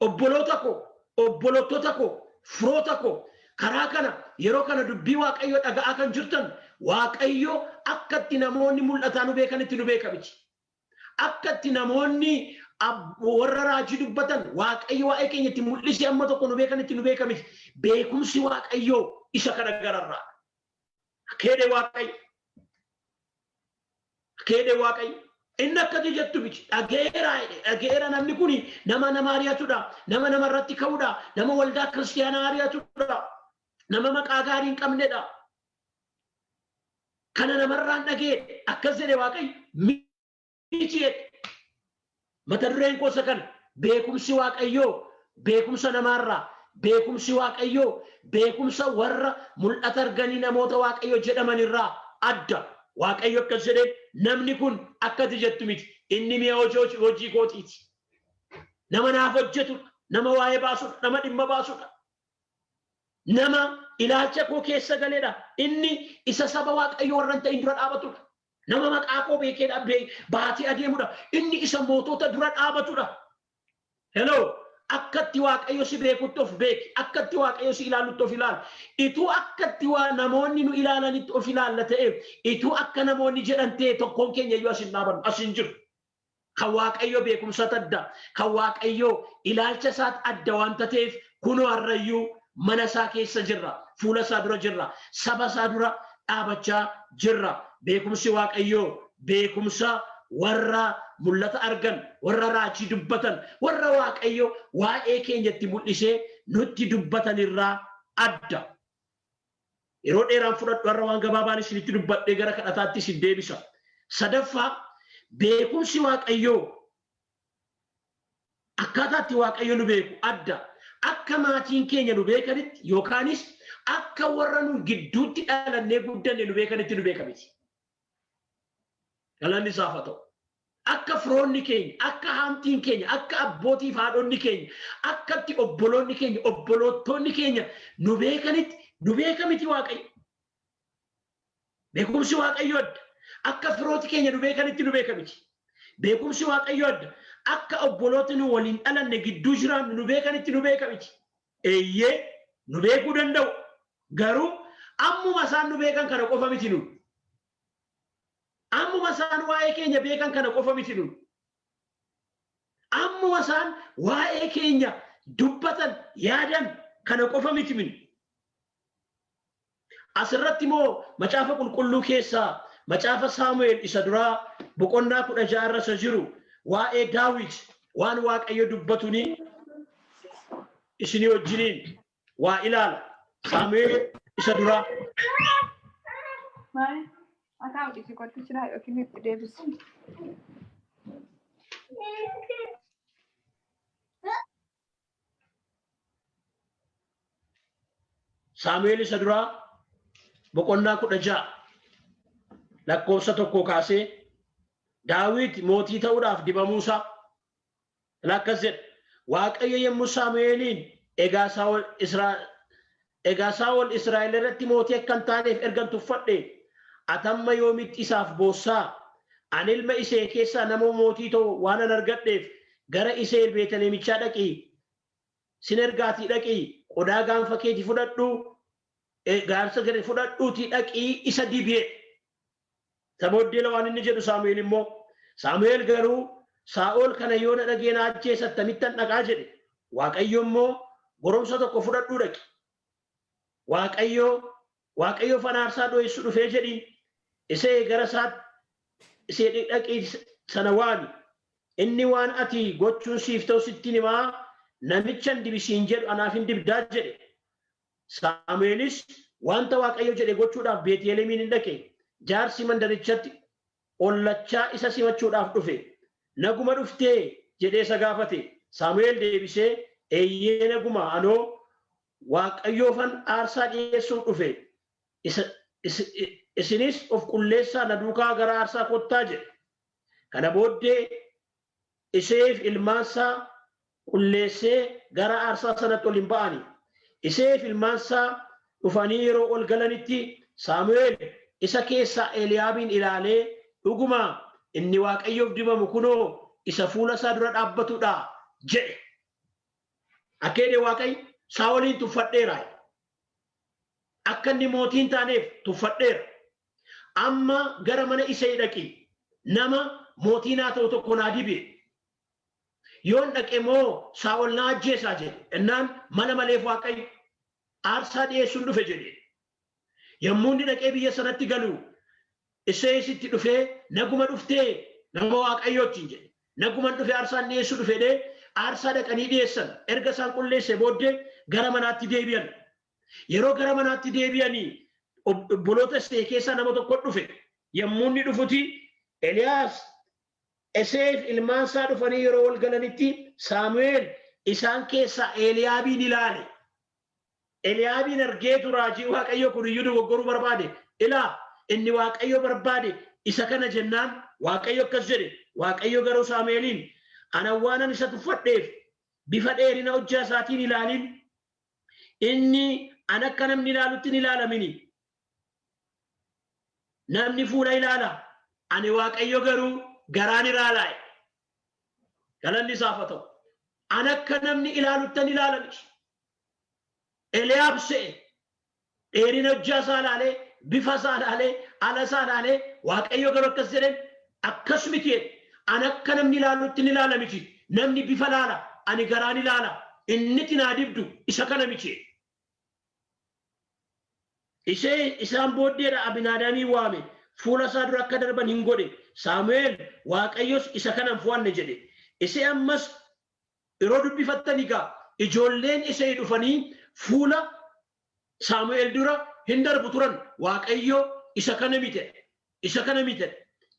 Obboloota koo, obbolottota koo, firoota koo karaa kana yeroo kana dubbii Waaqayyoo dhaga'aa kan jirtan Waaqayyo akka itti namoonni mul'ataa nu beekanitti nu beeka miti. Akka itti namoonni warra raajii dubbatan Waaqayyo waa'ee keenya itti mul'isee amma tokko nu beekanitti nu beeka miti. Beekumsi Waaqayyoo isa kana gararraa. Akeedee Waaqayyo. Akeedee Waaqayyo. Inni akkati jettu miti. Dhaga'eera jedhe. Dhaga'eera namni kun nama nama ari'atudha. Nama nama irratti ka'udha. Nama waldaa kiristiyaanaa ari'atudha. Nama maqaa gaarii hin qabnedha. Kana namarraan dhaga'e akkas jedhe Waaqayyo miti jedhe. Mata dureen koo isa kana. Beekumsi Waaqayyoo beekumsa namaarraa beekumsi Waaqayyoo beekumsa warra mul'ata arganii namoota Waaqayyo jedhaman irraa adda. Waaqayyo akkas jedheen namni kun akka ati jettu miti. Inni mi'a hojii kootiiti. Nama naaf hojjetudha. Nama waa'ee baasudha. Nama dhimma baasudha. Nama ilaalcha koo keessa galedha. Inni isa saba Waaqayyo warra hin ta'in dura dhaabatudha. Nama maqaa koo beekee baatee adeemudha. Inni isa mootota dura dhaabatudha. Hello. Akkatti Waaqayyo si beekutti of beeki. Akkatti Waaqayyo si ilaalutti of ilaali. Ituu akkatti waa namoonni nu ilaalanitti of ilaalla ta'e, ituu akka namoonni jedhan ta'e tokkoon keenya iyyuu as hin dhaabannu, as hin jiru. Kan Waaqayyo beekumsatu adda, kan Waaqayyo ilaalcha isaat adda waanta ta'eef kunoo har'ayyuu mana isaa keessa jirra, fuula isaa dura jirra, saba isaa dura dhaabachaa jirra. Beekumsi Waaqayyoo beekumsa warra mul'ata argan, warra raajii dubbatan, warra Waaqayyo waa'ee keenya itti mul'isee nutti dubbatan irraa adda. Yeroo dheeraan fudhadhu har'a waan gabaabaan isinitti dubbadhee gara kadhataatti isin deebisa. Sadaffaa beekumsi Waaqayyoo akkaataa itti Waaqayyo nu beeku adda. Akka maatiin keenya nu beekanitti yookaanis akka warra nu gidduutti dhalannee guddanne nu beekanitti nu beeka miti. Galanni isaaf haa ta'u. Akka firoonni keenya, akka haamtiin keenya, akka abbootii fi haadhonni keenya, akka itti obboloonni keenya, obboloottoonni keenya nu beekanitti nu beeka miti Waaqayyo. Beekumsi Waaqayyo adda. Akka firooti keenya nu beekanitti nu beeka miti. Beekumsi Waaqayyo adda. Akka obbolooti nu waliin dhalanne gidduu jiraannu nu beekanitti nu beeka miti. Eeyyee nu beekuu danda'u. Garuu ammuma isaan nu beekan kana qofa miti nu. Ammuma isaan waa'ee keenya beekan kana qofa miti nu. Ammuma isaan waa'ee keenya dubbatan yaadan kana qofa miti minu. Asirratti immoo macaafa qulqulluu keessaa macaafa Saamu'eel isa duraa boqonnaa 16 irra isa jiru waa'ee Daawit waan Waaqayyo dubbatuni isinii wajjiniin waa ilaala. Saamu'eel isa duraa. Maal? Ataa hojii kottu jira yookiin itti deebisu. Saamu'eel isa duraa boqonnaa 16 lakkoofsa 1 kaasee Daawit mootii ta'uudhaaf dibamuusaa akkas jedha. Waaqayyo yommuu Saamu'eeliin egaa Egaa Saa'ol Israa'el irratti mootii akka hin taaneef ergan tuffadhe, ati amma yoomitti isaaf boossaa? Ani ilma Isee keessaa nama mootii ta'u waanan argadheef gara Isee Beetelihemichaa dhaqi. Sin ergaatii dhaqi, qodaa gaanfa keetii fudhadhu, gaanfa gadi fudhadhuutii dhaqii isa dibi. Isa booddee waan inni jedhu Saamu'eel immoo, Saamu'eel garuu Saa'ol kana yoo na dhagee na ajjeesa, akkamittan dhaqaa jedhe. Waaqayyo immoo goromsa tokko fudhadhuu dhaqi. Waaqayyo fanaarsaa dho'essu dhufee jedhi. Isee gara isaatti isee dhaqii sana waami. Inni waan ati gochuun siif ta'u sitti himaa, namichan dibisiin jedhu anaaf hin dibdaa jedhe. Saamu'eelis wanta Waaqayyo jedhe gochuudhaaf Beetelihemiin hin dhaqe. Jaarsi mandarichatti ollachaa isa simachuudhaaf dhufe. Naguma dhuftee jedhee isa gaafate. Saamu'eel deebisee, eeyyee naguma, anoo Waaqayyoofan aarsaa dhiyeessuuf dhufe. Isinis of qulleessaa na duukaa gara aarsaa kottaa jedhe. Kana booddee Iseef ilmaansaa qulleessee gara aarsaa sanatti ol hin ba'ani. Iseef ilmaansaa dhufanii yeroo ol galanitti Saamu'eel isa keessaa Eeliyaabiin ilaalee, dhuguma inni Waaqayyoof dibamu kunoo isa fuula isaa dura dhaabbatudha jedhe. Akka jedhe Waaqayyo Saa'oliin tuffadheera. Akka inni mootii hin taaneef tuffadheera. Amma gara mana Isee dhaqi. Nama mootii naa ta'u tokko naa dibe. Yoon dhaqe moo Saa'ol na ajjeesaa jedhe. Innaan mala maleef Waaqayyo aarsaa dhiyeessuun dhufe jedhe. Yommuu inni dhaqee biyya sanatti galu Iseesitti dhufee naguma dhuftee nama Waaqayyootiin jedhe. Naguman dhufe, aarsaan dhiyeessuu dhufe jedhee aarsaa dhaqanii dhiyeessan. Erga isaan qulleesse booddee gara manaatti deebi'an. Yeroo gara manaatti deebi'anii obboloota Isee keessaa nama tokko dhufe. Yommuu inni dhufuti Eliyaas Eseef ilmaan isaa dhufanii yeroo wal galanitti Saamu'eel isaan keessaa Eeliyaabiin ilaale. Eliyaabiin argeetu raajii Waaqayyoo kun iyyuu dogoggoruu barbaade. Ilaa, inni Waaqayyo barbaade isa kana jennaan Waaqayyo akkas jedhe. Waaqayyo garuu Saamu'eeliin, ana waanan isa tuffadheef bifa dheerina hojjaa isaatiin ilaalin. Inni an akka namni ilaalutti hin ilaalamini. Namni fuula ilaala. Ani Waaqayyo garuu garaan ilaalaa. Galanni isaaf haa ta'u. An akka namni ilaalutti hin ilaalami. Eliyaab se'e dheerina hojjaa isaa ilaalee, bifa isaa ilaalee, ala isaa ilaalee, Waaqayyo garuu akkas jedheen, akkas miti jedhe. An akka namni ilaalutti hin ilaala miti. Namni bifa ilaala, ani garaan ilaala. Inni tinaa dibdu isa kana miti jedhe. Ishee isaan booddeedha Abinaadaamii waame, fuula isaa dura akka darban hin godhe. Saamu'eel, Waaqayyos isa kana hin fo'anne jedhe. Isee ammas yeroo dubbifattan egaa ijoolleen isee dhufanii fuula Saamu'eel dura hin darbu turan. Waaqayyo isa kana miti, isa kana miti,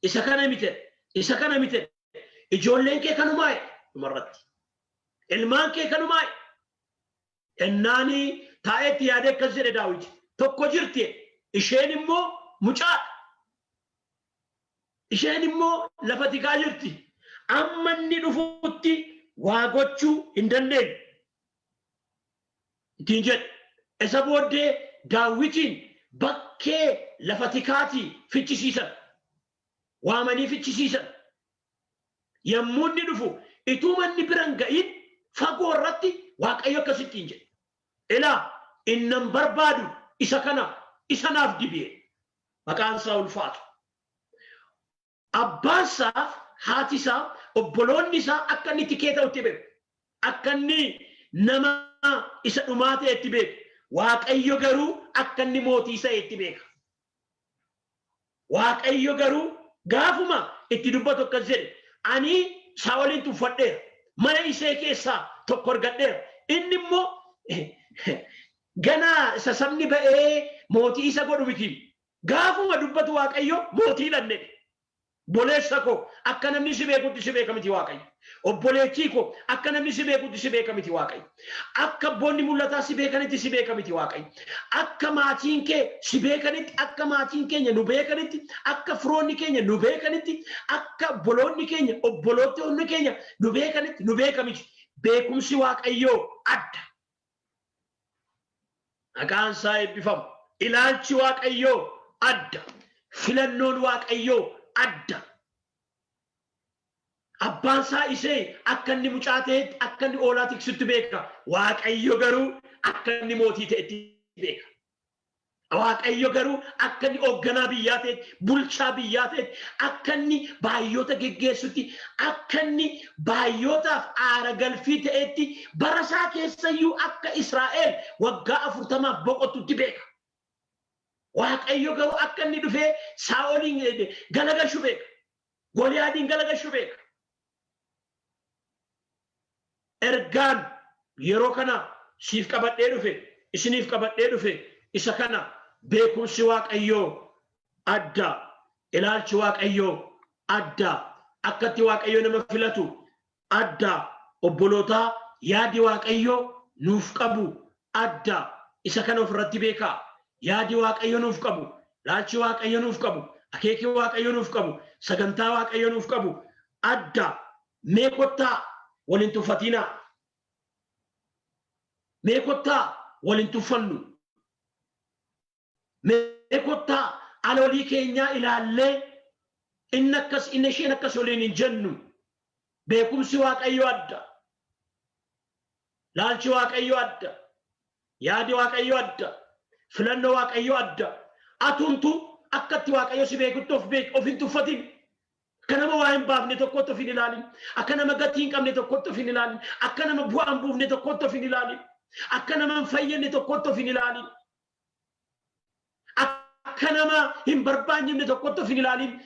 isa kana miti, isa kana miti. Ijoolleen kee kanumaa dhumarratti. Ilmaan kee kanumaa. Ennaani taa'eetti yaadee akkas jedhe Daawit. Tokko jirti, isheen immoo mucaadha. Isheen immoo lafa tikaa jirti. Amma inni dhufutti waa gochuu hin dandeenyu. Ittiin jedhe. Isa booddee Daawitiin bakkee lafa tikaatii fichisiisan. Waamanii fichisiisan. Yommuu inni dhufu ituu manni bira hin ga'iin fagoo irratti Waaqayyo akkasittiin jedhe. Ilaa, innan barbaadu isa kana, isa naaf dibi'e. Maqaan isaa ulfaatu. Abbaan isaa, haati isaa, obboloonni isaa akka inni tikee ta'utti beeku. Akka inni nama isa dhumaa ta'etti beeku. Waaqayyo garuu akka inni mootii ta'etti beeka. Waaqayyo garuu gaafuma itti dubbatu akkas jedhe. Ani Saa'oliin tuffadheera. Mana isee keessaa tokko argadheera. Inni immoo ganaa isa sabni ba'ee mootii isa godhu miti. Gaafuma dubbatu Waaqayyo mootii dhanne. Obboleessa koo, akka namni si beekutti si beeka miti Waaqayyo. Obboleettii koo, akka namni si beekutti si beeka miti Waaqayyo. Akka abboonni mul'ataa si beekanitti si beeka miti Waaqayyo. Akka maatiin kee si beekanitti, akka maatiin keenya nu beekanitti, akka firoonni keenya nu beekanitti, akka obboloonni keenya, obboloonni keenya nu beekanitti nu beeka miti. Beekumsi Waaqayyoo adda. Maqaan isaa eebbifamu. Ilaalchi Waaqayyoo adda. Filannoon Waaqayyoo adda. Abbaan isaa isee akka inni mucaa ta'etti, akka inni oolaa tiksutti beeka. Waaqayyo garuu akka inni mootii ta'etti beeka. Waaqayyo garuu akka inni hoogganaa biyyaa ta'etti, bulchaa biyyaa ta'etti, akka inni baay'oota geggeessutti, akka inni baay'ootaaf aara galfii ta'etti, bara isaa keessayyuu akka Israa'el waggaa 40f boqotutti beeka. Waaqayyo garuu akka inni dhufee Saa'oliin galagashu beeka. Goliyaadiin galagashu beeka. Ergaan yeroo kana siif qabadhee dhufe, isiniif qabadhee dhufe isa kana: beekumsi Waaqayyoo adda, ilaalchi Waaqayyoo adda, akkatti Waaqayyo nama filatu adda, obbolootaa, yaadi Waaqayyoo nuuf qabu adda. Isa kana ofirratti beekaa. Yaadi Waaqayyo nuuf qabu, ilaalchi Waaqayyo nuuf qabu, akeeki Waaqayyo nuuf qabu, sagantaa Waaqayyo nuuf qabu adda. Mee kottaa waliin tuffatinaa. Mee kottaa waliin tuffannu. Mee kottaa ala olii keenyaa ilaallee inni akkas, inni isheen akkas waliin hin jennu. Beekumsi Waaqayyoo adda. Ilaalchi Waaqayyoo adda. Yaadi Waaqayyoo adda. Filannoo Waaqayyoo adda. Atumtu akkatti Waaqayyo si beekutti of beeki, of hin tuffatin. Akka nama waa hin baafne tokkotti of hin ilaalin. Akka nama gatii hin qabne tokkotti of hin ilaalin. Akka nama bu'aa hin buufne tokkotti of hin ilaalin. Akka nama hin fayyadne tokkotti of hin ilaalin. Akka nama hin barbaachifne tokkotti of hin ilaalin.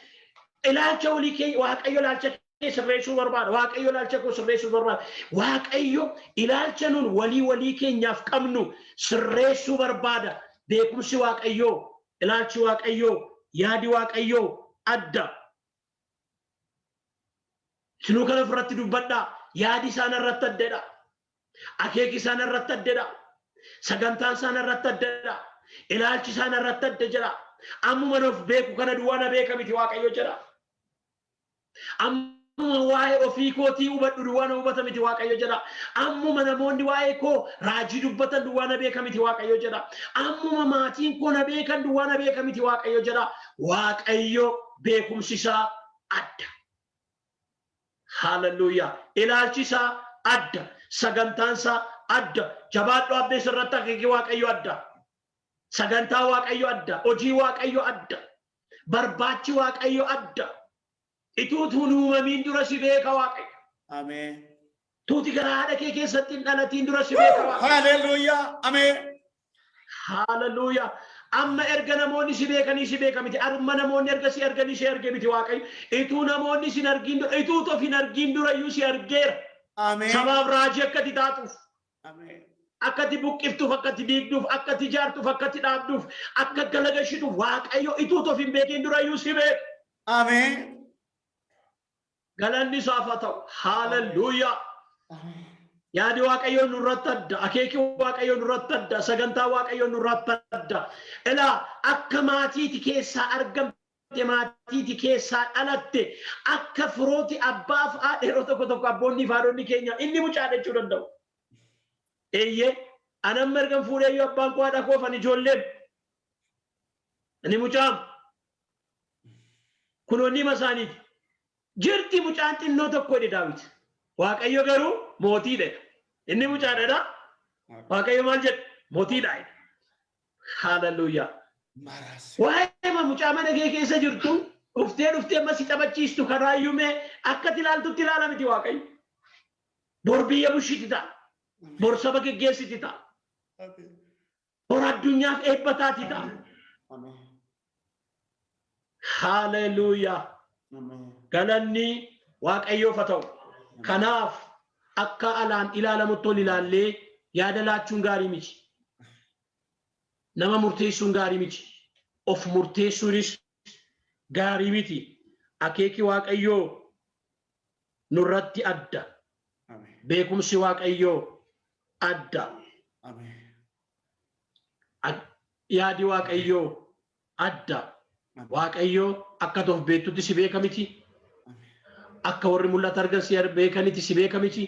Ilaalcha olii kee Waaqayyo ilaalcha kee sirreessuu barbaada. Waaqayyo ilaalcha koo sirreessuu barbaada. Waaqayyo ilaalcha nun walii walii keenyaaf qabnu sirreessuu barbaada. Beekumsi Waaqayyoo, ilaalchi Waaqayyoo, yaadi Waaqayyoo adda. Isinuu kana ofirratti dubbadhaa. Yaadi isaan irratti addadha. Akeeki isaan irratti addadha. Sagantaan isaan irratti addadha. Ilaalchi isaan irratti adda jedha. Ammuma of beeku kana duwwaa na beeka miti Waaqayyo jedha. Ammuma waa'ee ofii kootii hubadhu duwwaa na hubata miti Waaqayyo jedha. Ammuma namoonni waa'ee koo raajii dubbatan duwwaa na beeka miti Waaqayyo jedha. Ammuma maatiin koo na beekan duwwaa na beeka miti Waaqayyo jedha. Waaqayyo beekumsi isaa adda. Haaleluyyaa. Ilaalchi isaa adda. Sagantaan isaa adda. Jabaadhu abbee, sirratti akeeki Waaqayyo adda. Sagantaa Waaqayyo adda. Hojii Waaqayyo adda. Barbaachi Waaqayyo adda. Ituutuun uumamiin dura si beeka Waaqayyo. Ameen. Tuuti gara haadha kee keessatti hin dhalatiin dura si beeka Waaqayyo. Hallelujah. Ameen. Haaleluyyaa. Amma erga namoonni si beekanii si beeka miti. Amma namoonni erga si arganii si arge miti Waaqayyo. Ituu namoonni si hin argin dura, ituu of hin argin dura iyyuu si argeera. Ameen. Sabaaf raajii akka ati taatuuf. Ameen. Akka ati buqqiftuuf, akka ati diigduuf, akka ati ijaartuuf, akka ati dhaabduuf, akka galagashituuf Waaqayyo ituu of hin beekin dura iyyuu si beeka. Ameen. Galanni isaaf haa ta'u. Haaleluyyaa. Yaadi Waaqayyoo nurratti adda. Akeeki Waaqayyoo nurratti adda. Sagantaa Waaqayyoo nurratti adda. Ilaa, akka maatiiti keessaa argamte, maatiiti keessaa dhalatte, akka firooti abbaaf haadha, yeroo tokko tokko abboonni fi haadhonni keenya inni mucaa jechuu danda'u. Eeyyee, anamma ergan fuudhee iyyuu abbaan koo, haadha koo, fan ijoolleen inni mucaam kunoonni hima isaaniiti. Jirti mucaan xinnoo tokko jedhe Daawit. Waaqayyo garuu mootiidha jedha. Inni mucaadha. Waaqayyo maal jedhe? Mootiidha jedha. Haaleluyyaa. Waa'ee mucaa mana kee keessa jirtu dhuftee dhuftee amma si taphachiistu karaayyuu mee akka ati ilaaltutti ilaala miti Waaqayyo. Bor biyya bulchiti ta'a. Bor saba geggeessiti ta'a. Bor addunyaaf eebba taati ta'a. Haaleluyyaa. Galanni Waaqayyoof haa ta'u. Kanaaf akka alaan ilaalamutti ol ilaallee yaada laachuun gaarii miti. Nama murteessuun gaarii miti. Of murteessuunis gaarii miti. Akeeki Waaqayyoo nurratti adda. Beekumsi Waaqayyoo adda. Yaadi Waaqayyoo adda. Waaqayyoo akka ati of beektutti si beeka miti. Akka warri mul'ata argan si beekanitti si beeka miti.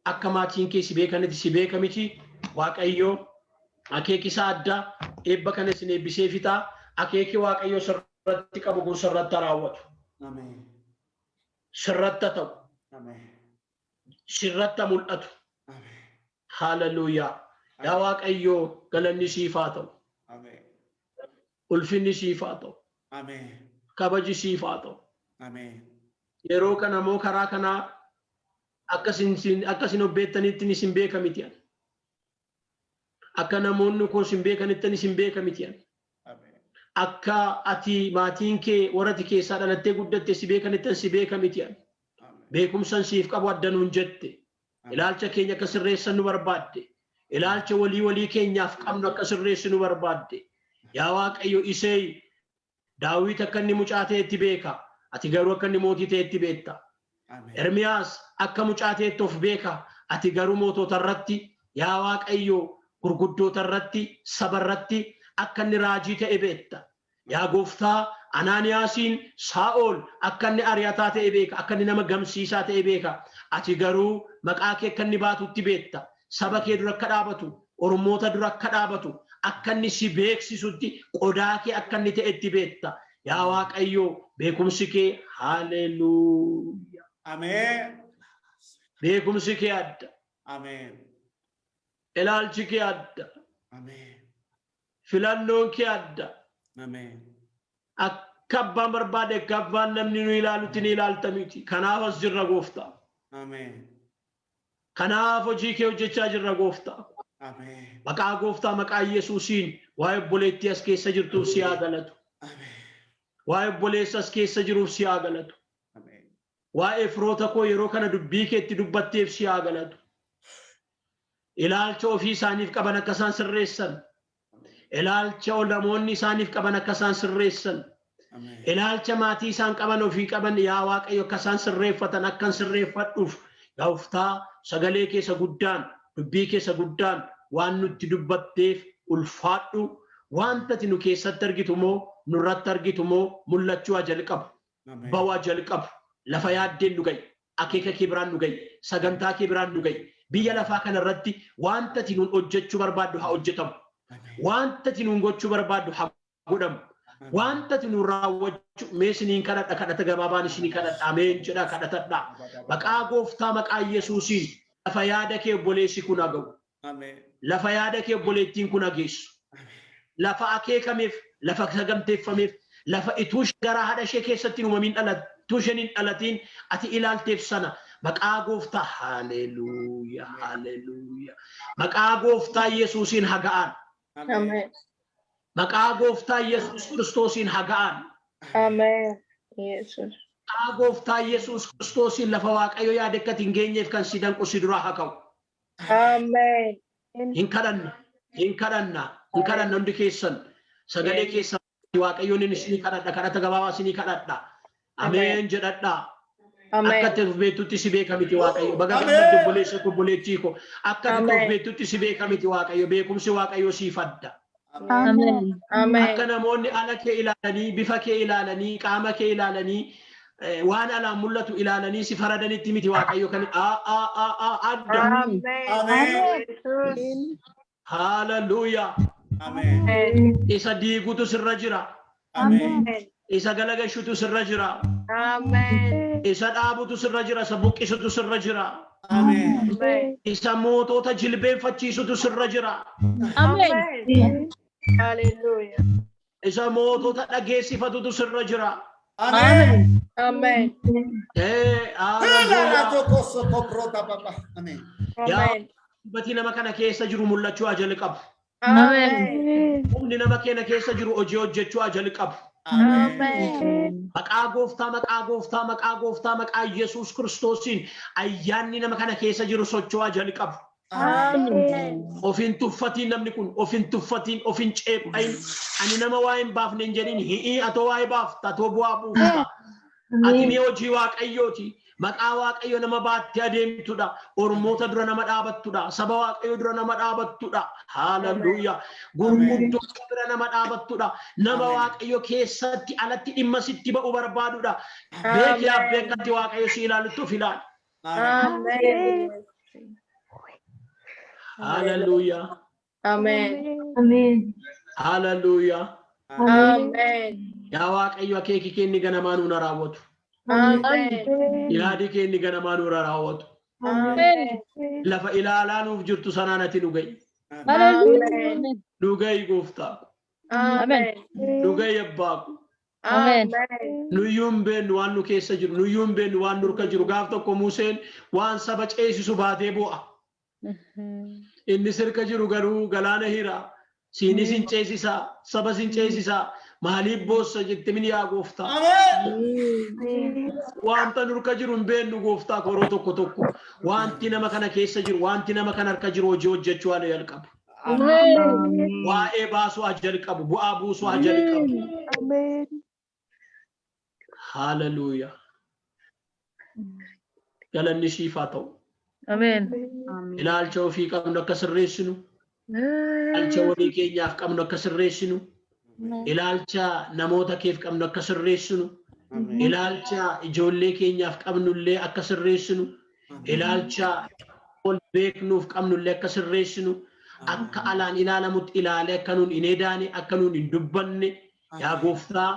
Akka maatiin kee si beekanitti si beeka miti. Waaqayyoo Akeeki isaa adda. Eebba kana isin eebbisee fixaa. Akeeki Waaqayyo sirratti qabu kun sirratti haa raawwatu. Ameen. Sirratti haa ta'u. Ameen. Sirratti haa mul'atu. Ameen. Haaleluyyaa. Yaa Waaqayyo galanni siif haa ta'u. Ameen. Ulfinni siif haa ta'u. Ameen. Kabaji siif haa ta'u. Ameen. Yeroo kana immoo karaa kanaa akka isin of beektanitti isin beeka miti ani. Akka namoonni koo isin beekanitti isin beeka miti ani. Ameen. Akka ati maatiin kee warra ati keessaa dhalattee guddatte si beekanitti si beeka miti ani. Ameen. Beekumsan siif qabu adda nuun jette. Ilaalcha keenya akka sirreessan nu barbaadde. Ilaalcha walii walii keenyaaf qabnu akka sirreessi nu barbaadde. Yaa Waaqayyo Isee Daawit akka inni mucaa ta'etti beeka. Ati garuu akka inni mootii ta'etti beekta. Ameen. Ermiyaas akka mucaa ta'etti of beeka. Ati garuu mootota irratti yaa Waaqayyo gurguddoota irratti saba irratti akka inni raajii ta'e beekta. Yaa gooftaa Anaaniyaasiin Saa'ol akka inni ari'ataa ta'e beeka. Akka inni nama gamsiisaa ta'e beeka. Ati garuu maqaa kee akka inni baatutti beekta. Saba kee dura akka dhaabatu, Oromoota dura akka dhaabatu, akka inni si beeksisutti qodaa kee akka inni ta'etti beekta. Yaa Waaqayyo beekumsi kee haleluuyaa. Ameen. Beekumsi kee adda. Ameen. Ilaalchi kee adda. Ameen. Filannoon kee adda. Ameen. Akka abbaan barbaade akka abbaan namni nu ilaalutti ni ilaalta miti. Kanaaf as jirra gooftaa. Ameen. Kanaaf hojii kee hojjechaa jirra gooftaa. Ameen. Maqaa gooftaa maqaa Yesuusiin waa'ee obboleettii as keessa jirtuuf si haa galatu. Ameen. Waa'ee obboleessa as keessa jiruuf si haa galatu. Ameen. Waa'ee firoota koo yeroo kana dubbii keetti dubbatteef si haa galatu. Ilaalcha ofii isaaniif qaban akka isaan sirreessan. Ilaalcha namoonni isaaniif qaban akka isaan sirreessan. Ameen. Ilaalcha maatii isaan qaban ofii qaban yaa Waaqayyo akka isaan sirreeffatan akkan sirreeffadhuuf gooftaa sagalee keessa guddaan dubbii keessa guddaan waan nutti dubbatteef ulfaadhu. Wanta ati nu keessatti argitu moo nurratti argitu moo mul'achuu haa jalqabu. Ameen. Ba'uu haa jalqabu. Lafa yaaddeen nu ga'i. Akeeka kee biraan nu ga'i. Sagantaa kee biraan nu ga'i. Biyya lafaa kanarratti wanta ati nuun hojjechuu barbaaddu haa hojjetamu. Ameen. Wanta ati nuun gochuu barbaaddu haa godhamu. Wanta ati nuun raawwachuu mee isiniin kadhadha kadhata gabaabaan isinii kadhadha. Ameen jedha kadhatadha. Maqaa gooftaa maqaa Yesuusiin lafa yaada kee obboleessi kun haa ga'u. Ameen. Lafa yaada kee obboleettiin kun haa geessu. Lafa akeekameef, lafa saganteeffameef, lafa ituu garaa haadha ishee keessatti hin uumamin dhalatuu isheen hin dhalatiin ati ilaalteef sana maqaa gooftaa haleluuyaa haleluuyaa. Maqaa gooftaa Yesuusiin haa ga'an. Ameen. Maqaa gooftaa Yesuus Kiristoosiin haa ga'an. Ameen. Yesus. Maqaa gooftaa Yesuus Kiristoosiin lafa Waaqayyo yaade akka ati hin geenyeef kan si danqu si duraa haa ka'u. Ameen. Hin kadhanna, hin kadhanna, hin kadhanna hundi keessan. Sagalee keessan Waaqayyoon inni isinii kadhadha, kadhata gabaabaa isinii kadhadha. Ameen jedhadha. Akka Ameen. ati of beektutti si beeka miti Waaqayyo. Baga Ameen. gammadde obboleessa koo obboleettii koo. Akka ati of Ameen. beektutti si beeka miti Waaqayyo. Beekumsi Waaqayyo siif adda. Ameen. Ameen. Akka namoonni ala kee ilaalanii, bifa kee ilaalanii, qaama kee ilaalanii, waan alaan mul'atu ilaalanii si faradanitti miti Waaqayyo kan a a a a adda. Ameen. Ameen. Yesus. Haleluuyaa. Ameen. Isa diigutu sirra jira. Ameen. Isa galagashutu sirra jira. Ameen. Isa dhaabutu sirra jira. Isa buqqisutu sirra jira. Ameen. Ameen. Isa mootota jilbeenfachiisutu sirra jira. Ameen. Hallelujah. Isa mootota dhageessifatutu sirra jira. Ameen. Ameen. Haleluuyaa. Ameen. Yaa Ameen. Gatii nama kana keessa jiru mul'achuu haa jalqabu. Ameen. Humni nama keenya keessa jiru hojii hojjechuu haa jalqabu. Ameen. Maqaa gooftaa maqaa gooftaa maqaa gooftaa maqaa Yesuus Kiristoosiin ayyaanni nama kana keessa jiru socho'aa jalqabu. Ameen. Of hin tuffatiin namni kun of hin tuffatiin of hin ceephayin ani nama waa hin baafne hin jedhin hi'ii atoo waa baafta atoo bu'aa buufta. Ati mi'a hojii Waaqayyooti. Maqaa Waaqayyo nama baattee adeemtudha. Ormoota dura nama dhaabattudha. Saba Waaqayyo dura nama dhaabattudha. Haaleluyyaa. Gurguddoota bira nama dhaabattudha. Nama Waaqayyo keessatti alatti dhimma sitti ba'u barbaadudha. Beeki abbee akkatti Waaqayyo si ilaalutti of ilaali. Ameen. Haaleluyyaa. Ameen. Ameen. Hallelujah. Ameen. Yaa Waaqayyo akeeki kee inni ganamaa nuun haa raawwatu. Ameen. Yaadi kee inni ganamaa nuun haa raawwatu. Ameen. Lafa ilaalaa nuuf jirtu sanaan ati nu ga'i. Ameen. Nu ga'i gooftaa. Ameen. Nu ga'i abbaa ko. Ameen. Nuyyuu hin beennu waan nu keessa jiru, nuyyuu hin beennu waan nurka jiru. Gaaf tokko Museen waan saba ceesisu baatee bu'a. Inni sirka jiru garuu galaana hira. Siinis hin ceesisaa, sabas hin ceesisaa. Maaliif boossa jette min yaa gooftaa. Wanta nurka jiru hin beennu gooftaa koo yeroo tokko tokko. Wanti nama kana keessa jiru, wanti nama kana harka jiru hojii hojjechuu haa jalqabu. Waa'ee baasuu haa jalqabu, bu'aa buusuu haa jalqabu. Hallelujah. Galanni siif haa ta'u. Ameen. Ilaalcha ofii qabnu akka sirreessinu, ilaalcha walii keenyaaf qabnu akka sirreessinu, ilaalcha namoota keef qabnu akka sirreessinu, ilaalcha ijoollee keenyaaf qabnullee akka sirreessinu, ilaalcha wal beeknuuf qabnullee akka sirreessinu, akka alaan ilaalamutti ilaalee akka nuun hin edaane, akka nuun hin dubbanne, yaa gooftaa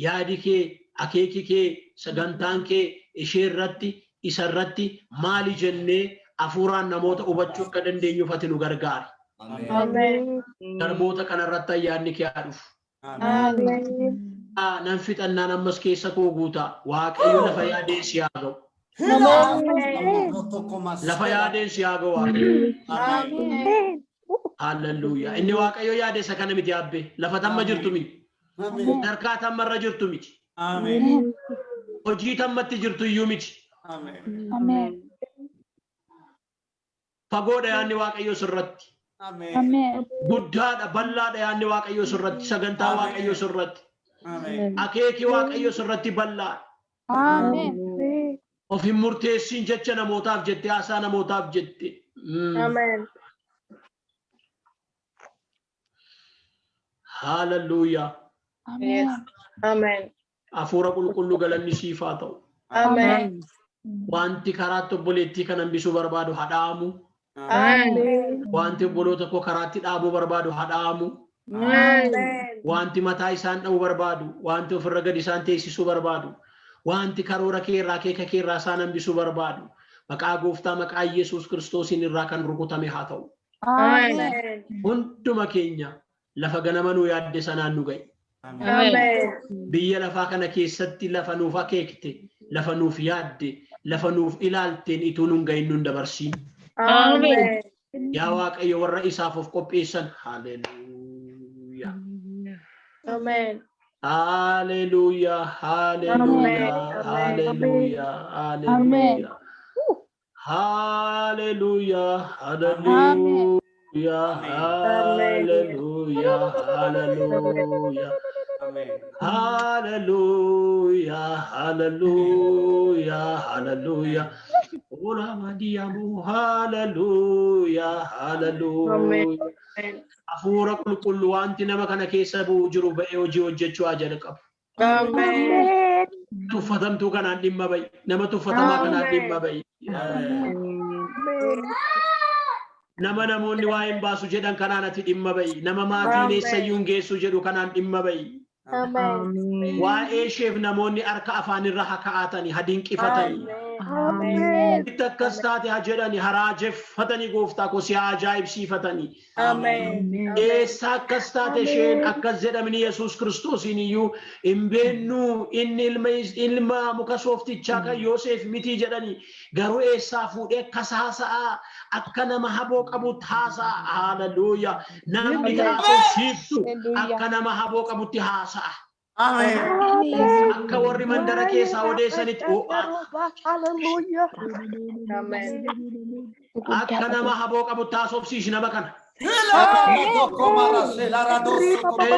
yaadi kee, akeeki kee, sagantaan kee ishee irratti, isa irratti maali jennee hafuuraan namoota hubachuu akka dandeenyuuf ati nu gargaari. Ameen. Garboota kanarratti ayyaanni kee haa dhufu. Ameen. Nan fixannaan ammas keessa koo guutaa. Waaqayyo lafa yaadeen si haa ga'u. Lafa yaadeen si haa ga'u Waaqayyo. Ameen. Hallelujah. Inni Waaqayyo yaade isa kana miti abbee. Lafa tamma jirtu miti. Sadarkaa tammarra jirtu miti. Hojii tammatti jirtu iyyuu miti. Ameen. Fagoodha yaadni Waaqayyo sirratti. Ameen. Guddaadha bal'aadha yaadni Waaqayyo sirratti. Sagantaa Waaqayyo sirratti. Akeeki Waaqayyo sirratti bal'aadha. Ameen. Of hin murteessin jecha namootaaf jette haasaa namootaaf jette. Ameen. Hallelujah. Ameen. Ameen. Hafuura qulqulluu galanni siif haa ta'u. Ameen. Wanti karaatti obboleettii kan hambisuu barbaadu haa dhaamu. Ameen. Wanti obboloota koo karaatti dhaabuu barbaadu haa dhaamu. Ameen. Wanti mataa isaan dha'uu barbaadu, wanti ofirra gadi isaan teessisuu barbaadu, wanti karoora kee irraa akeeka kee irraa isaan hambisuu barbaadu, maqaa gooftaa maqaa Yesuus Kiristoosiin irraa kan rukutame haa ta'u. Ameen. Hunduma keenya lafa ganama nuu yaadde sanaan nu ga'i. Ameen. Biyya lafaa kana keessatti lafa nuuf akeekte, lafa nuuf yaadde, lafa nuuf ilaalteen ituu nun gahin nun dabarsiin. Ameen. Yaa Waaqayyo warra isaaf of qopheessan. Haleluuyaa. Ameen. Haleluuyaa. Haleluuyaa. Haleluuyaa. Haleluuyaa. Haleluuyaa. Haleluuyaa. Haleluuyaa. Haleluuyaa. Haleluuyaa. Haleluuyaa. Haleluuyaa. Ola madiyamu. Haleluuyaa. Haleluuyaa. Ameen. Hafuura qulqulluu wanti nama kana keessa bu'u jiru ba'ee hojii hojjechuu haa jalqabu. Ameen. Tuffatamtuu kanaan dhimma ba'i. Nama tuffatamaa kanaan dhimma ba'i. Nama namoonni waa hin baasu jedhan kanaan ati dhimma ba'i. Nama maatiin eessayyuu hin geessu jedhu kanaan dhimma ba'i. Ameen. Waa'ee isheef namoonni harka afaanirra haa kaa'atanii, haa dinqifatanii. Ameen. Itti akkas taate haa jedhani, haa raajeffatanii gooftaa koo si haa ajaa'ibsiifatanii. Ameen. Eessa akkas taate isheen akkas jedhamni Yesuus Kiristoosiin iyyuu hin beeknu inni ilma muka sooftichaa kan Yoosef miti jedhani garuu eessaa fuudhee akkas haasa'a akka nama haboo qabutti haasa'a. Haleluuyaa. Namni haasofsiiftu akka nama haboo qabutti haasa'a. Akka warri mandara keessaa odeessanitti Ameen. akka nama haboo qabutti haasofsiisi nama kana.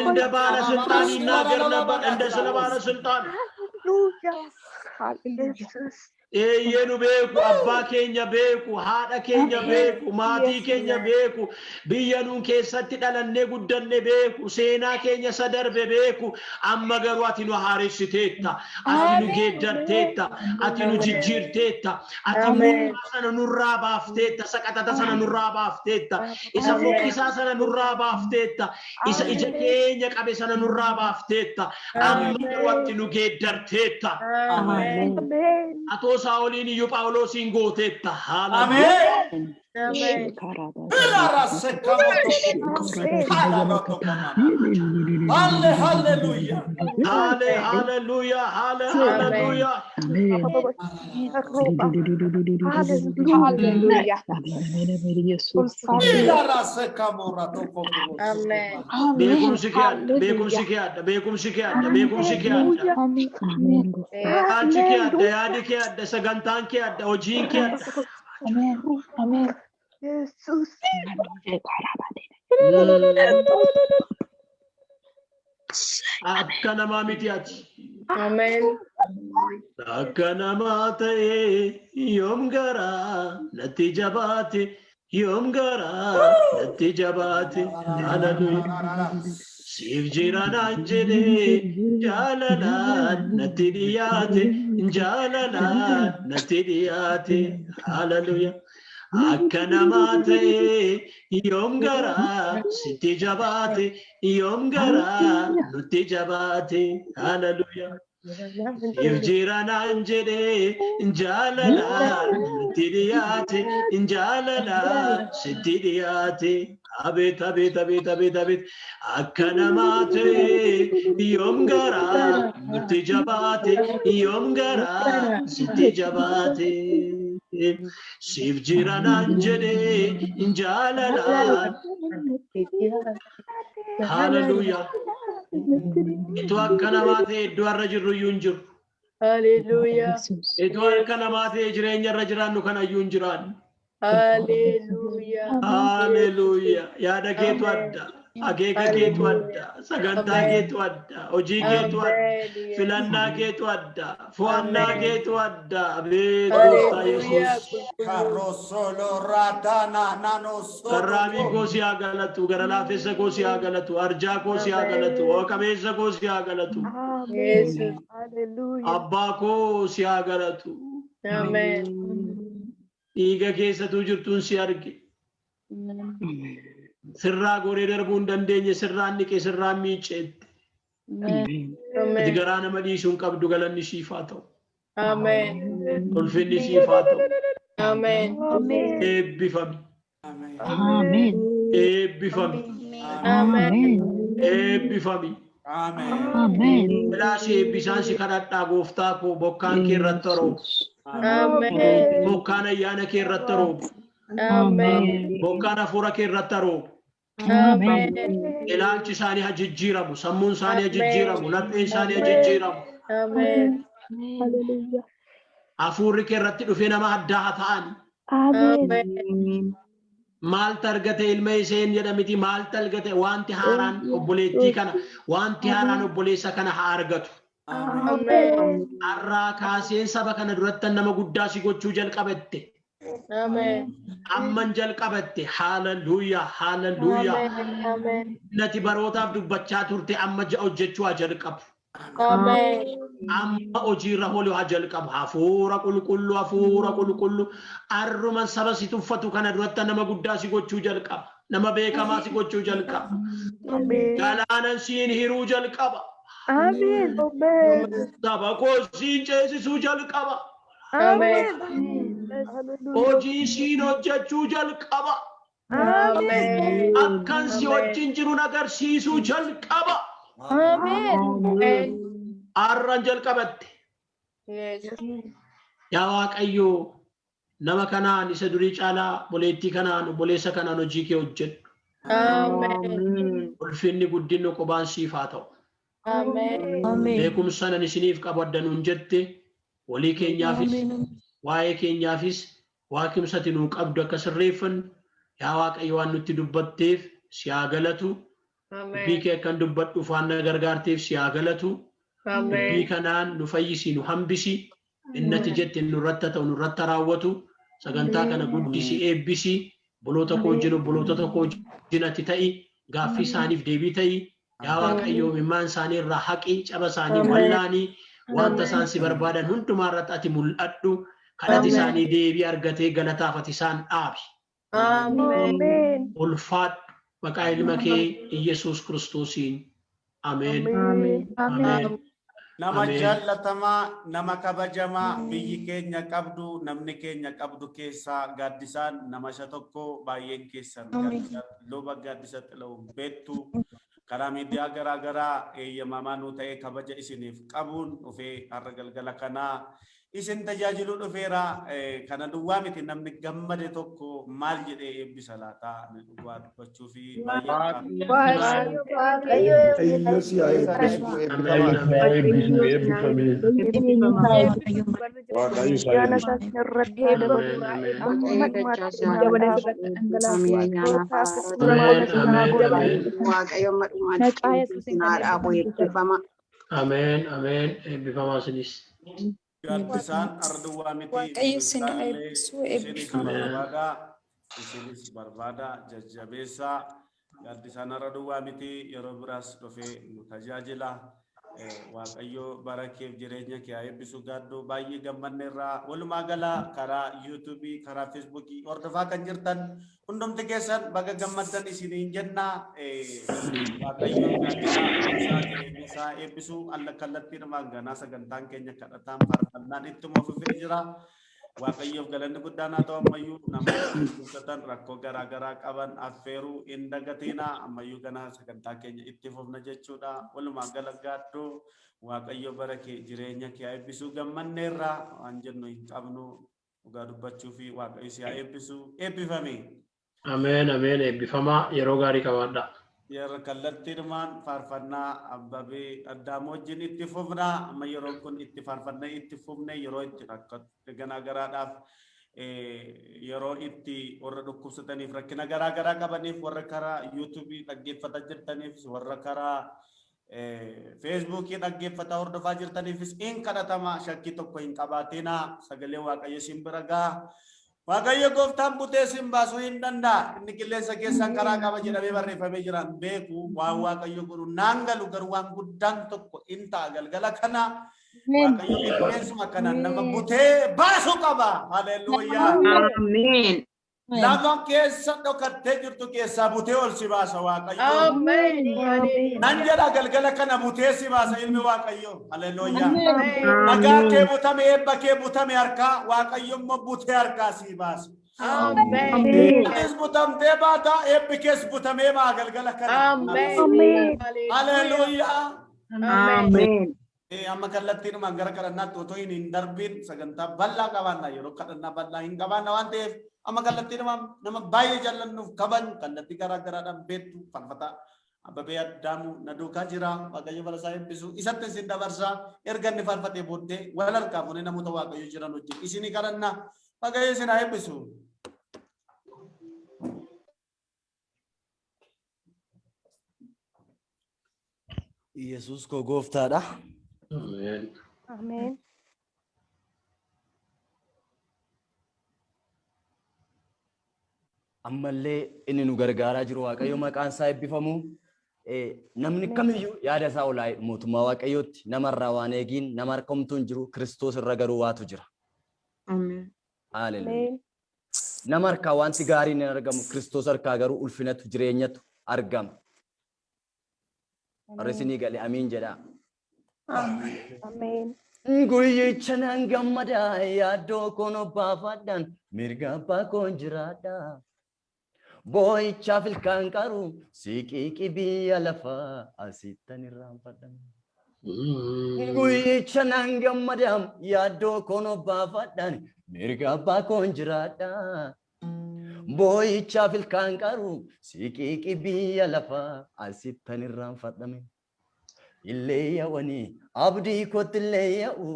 እንደ ባለስልጣን ይናገር ነበር፣ እንደ ስለ ባለስልጣን። Eeyyee nu beeku, abbaa keenya beeku, haadha keenya beeku, maatii keenya beeku, biyya nuun keessatti dhalannee guddanne beeku, seenaa keenya isa darbe beeku. Amma garuu ati nu haaressiteetta, ati nu geeddarteetta, ati nu jijjiirteetta, ati mukaa sana nurraa baafteetta, saqaxata sana nurraa baafteetta, isa fokkisaa sana nurraa baafteetta, isa ija keenya qabe sana nurraa baafteetta. Amma garuu ati nu geeddarteetta. Atoo Saa'oliin iyyuu Phaawulosiin gooteetta. Haaleluyyaa. Ameen. Halle, hallelujah. Haale, haaleluyyaa, haale, haaleluyyaa. Hallelujah. Beekumsi kee adda, beekumsi kee adda, beekumsi kee adda, beekumsi kee adda. Ilaalchi kee adda, yaadi kee adda, sagantaan kee adda, hojiin kee adda. Amen. Yesus. Akka namaa miti ati. Akka namaa ta'ee yoom garaa natti jabaate, yoom garaa natti jabaate. Haaleluyyaa. Siif jira naan jedhee jaalalaan natti dhiyaate, jaalalaan natti dhiyaate. Haaleluyyaa. Akka namaa ta'ee yoom garaa sitti jabaate, yoom garaa nutti jabaate. Haaleluyyaa. Siif jira naan jedhee jaalalaan nutti dhiyaate, jaalalaan sitti dhiyaate. Abeet, abeet, abeet, abeet, abeet. Akka namaa ta'ee yoom garaa nutti jabaate, yoom garaa sitti jabaate. Siif jira naan jedhee jaalalaan. Haaleluyyaa. Itoo akka namaa ta'e iddoo har'a jirru iyyuu hin jiru. Hallelujah. Itoo akka namaa ta'e jireenya irra jiraannu kana iyyuu hin jiraannu. Hallelujah. Haaleluyyaa. Yaada keetu adda. Akeeka keetu adda. Sagantaa keetu adda. Hojii keetu adda. Filannaa keetu adda. Fo'annaa keetu adda. Abeet Gooftaa Yesuus. Carosolo ratana nano Garraamii koo si haa galatu. Gara laafessa koo si haa galatu. Arjaa koo si haa galatu. Qabeessa koo si haa galatu. Yesus. Hallelujah. Abbaa koo si haa galatu. Amen. Dhiiga keessatuu jirtuun si arge. Sirraa goree darbuu hin dandeenye, sirraan dhiqe, sirraan miiceette. Ati Amen. garaa nama dhiisuu hin qabdu. Galanni siif haa ta'u. Amen. Ulfinni siif haa ta'u. Amen. Eebbifami. Amen. Eebbifami. Amen. Eebbifami. Amen. Amen. Bilaas eebbisaan si kadhadhaa, gooftaa koo, bokkaan kee irratti roobu. Amen. Bokkaan ayyaana kee irratti roobu. Amen. Bokkaan hafuura kee irratti roobu. Amen. Ilaalchi isaanii haa jijjiiramu. Sammuun isaanii haa jijjiiramu. Lapheen isaanii haa jijjiiramu. Amen. Hallelujah. Hafuurri kee irratti dhufee nama addaa haa ta'an. Amen. Maaltu argate ilma isheen jedhamiti, maaltu argate? Wanti haaraan obboleettii kana, wanti haaraan obboleessa kana haa argatu. Amen. Har'aa kaaseen saba kana duratti nama guddaa si gochuu jalqabatte. Amen. Amman jalqabatte. Haaleluyyaa, haaleluyyaa. Amen. Amen. Nati barootaaf dubbachaa turte amma hojjechuu haa jalqabu. Amen. Amma hojiirra ooluu haa jalqabu. Hafuura qulqulluu, hafuura qulqulluu. Arruma saba si tuffatu kana duratti nama guddaa si gochuu jalqaba. Nama beekamaa si gochuu jalqaba. Amen. Galaanan siin hiruu jalqaba. Amen. Amen. Saba koo siin ceesisuu jalqaba. Amen. Hallelujah. Hojii siin hojjechuu jalqaba. Amen. Akkan si wajjin jiru agarsiisuu jalqaba. Amen. Arran jalqabatte. Yes. Yaa Waaqayyo, nama kanaan isa durii caalaa, obboleettii kanaan, obboleessa kanaan hojii kee hojjedhu. Amen. Ulfinni guddinni qobaan siif haa ta'u. Amen. Beekumsa nan isiniif qabu adda nuun jette, walii keenyaafis waa'ee keenyaafis waaqimsati nuu qabdu akka sirreeffannu, yaa Waaqayyo, waan nutti dubbatteef si haa galatu. Dubbii Amen. kee akkan dubbadhuuf waan na gargaarteef si haa galatu. Dubbii Amen. kanaan nu fayyisi, nu hambisi. Innati jette nurratti haa ta'u, nurratti haa raawwatu. Sagantaa kana guddisi, eebbisi. Obboloota koo wajjin, obboloota koo wajjin ati ta'i. Gaaffii isaaniif deebii ta'i. Yaa Waaqayyo, imimmaan isaanii irraa haqi, caba isaanii wallaanii, wanta isaan si barbaadan hundumaa irratti ati mul'adhu. Kadhati isaanii deebii argatee galataaf ati isaan dhaabi. Ameen. Ulfaadhu maqaa ilma kee Iyyasuus Kiristoosiin. Ameen. Ameen. Nama Ameen. jaallatamaa, nama kabajamaa biyyi keenya qabdu, namni keenya qabdu keessaa Gaaddisaan nama isa tokko. Baay'een keessan Gaaddisa, Luba Gaaddisa Xilahun beektu. Karaa miidiyaa garaa garaa eeyyamamaa nuu ta'ee kabaja isiniif qabuun dhufee har'a galgala kanaa isin tajaajiluu dhufeera. Kana duwwaa miti, namni gammade tokko maal jedhee eebbisa laata? Ani dhugaa dubbachuu fi baay'ee Waaqayyo Waaqayyo si haa eebbisu. Ameen. Ameen. Eebbifami. Waaqayyo si haa Ayyaana eebbisu. isaa irratti haa dabalu. Ameen. Amma dhumaatti dabalee sirratti dhangalaasu. Ameen. Ameen. Ameen. Waaqayyo amma Maqaa dhumaatti Yesuusiin naa kan dhaabu, eebbifamtu ta'i. eebbifama. Ameen. Ameen. Eebbifamaa isinis. Gaaddisaan har'a duwwaa miti. Waaqayyo isin haa Bilbilaallee eebbisu, isinis eebbifama. barbaada. Isinis barbaada jajjabeessaa. Gaaddisaan har'a duwwaa miti, yeroo biraas dhufee nu tajaajila. Waaqayyo bara keef jireenya kee haa eebbisu, Gaaddoo. Baay'ee gammanneerraa. Walumaa gala karaa Yuutuubii, karaa Feesbuukii hordofaa kan jirtan hundumti keessan baga gammaddan isiniin jenna. Waaqayyo gaaddisaa isaa jireenya isaa eebbisu. Alla kallattiidhumaan ganaa sagantaan keenya kadhataan faarfannaan ittuma fufee jira. Waaqayyoof galanni guddaan haa ta'u. Ammayyuu namoota dhukkubsatan, rakkoo garaa garaa qaban affeeruu hin dagatinaa. Ammayyuu ganaa sagantaa keenya itti fufna jechuudha. Walumaa gala Gaaddoo, Waaqayyo bara kee jireenya kee haa eebbisu. Gammanneerra, waan jennu hin qabnu dhugaa dubbachuu fi Waaqayyo si haa eebbisu. Eebbifame. Ameen. Ameen. Eebbifamaa, yeroo gaarii qabaadhaa. Yeroo kallattiidhumaan faarfannaa Abbabee Addaamoo wajjin itti fufna. Amma yeroon kun itti faarfannee itti fufne, yeroo itti rakkoo garaa garaadhaaf, yeroo itti warra dhukkubsataniif, rakkina garaa garaa qabaniif, warra karaa Yuutuubii dhaggeeffataa jirtaniif, warra karaa Feesbuukii dhaggeeffataa hordofaa jirtaniifis in kadhatama. Shakkii tokko hin qabaatinaa, sagalee Waaqayyo isin bira gaha. Waaqayyo gooftaan butee isin baasuu hin danda'a. Inni qilleensa keessaan karaa qaba jedhamee barreeffamee jira. Hin beeku, waan Waaqayyo godhu naan galu, garuu waan guddaan tokko in ta'a galgala kana. Waaqayyo qilleensuma kanaan nama butee baasuu qaba. Haleluuyaa. Ameen. Lafa keessa dhokattee jirtu keessaa butee ol si baasa Waaqayyo. Ameen. Nan jedha, galgala kana butee si baasa ilmi Waaqayyo. Haleluuyaa. Nagaa kee butame, eebba kee butame harkaa, Waaqayyo immoo butee harkaa si baasa. Ameen. Atis butamtee baata, eebbi kees butamee baa galgala kana. Ameen. Haleluuyaa. Ameen. Amma kallattiinumaan gara kadhannaatti otoo hin darbiin, sagantaa bal'aa qabaanna, yeroo kadhannaa bal'aa hin qabaanna waan ta'eef, amma kallattiinumaan nama baay'ee jaallannuuf kabajnu, kallattii garaa garaadhaan beektu, faarfataa Abbabee Addaamuu na duukaa jira. Waaqayyo bara isaa eebbisu. Isatti isin dabarsaa. Erga inni faarfatee booddee wal harkaa fuunee namoota Waaqayyo jiran wajjin isinii kadhanna. Waaqayyo isin haa eebbisu. Yesuus koo gooftaadha. Ameen. Ameen. Ammallee inni nu gargaaraa jiru Waaqayyo maqaan isaa eebbifamu. Namni kamiyyuu yaada isaa olaa'e mootummaa Waaqayyootti namarraa waan eegiin nama harka homtuu hin jiru, Kiristoos irra garuu waatu jira. Ameen. Haleluuyaa. Ameen. Nama harkaa wanti gaariin hin argamu, Kiristoos harkaa garuu ulfinatu, jireenyatu argama. Warri isinii gale amiin jedhaa. Ameen. Guyyicha nan gammada, yaaddoo koon obbaafadhaan mirga abbaa koon jiraadha. Boo'ichaaf ilkaan qaru siqiiqi biyya lafaa asittan irraanfadha. Guyyicha nan gammada, yaaddoo koon obbaafadhaan mirga abbaa koon jiraadha. Boo'ichaaf ilkaan qaru siqiiqi biyya lafaa asittan irraanfadhame. Illee yaa'anii abdii kootti illee yaa'u.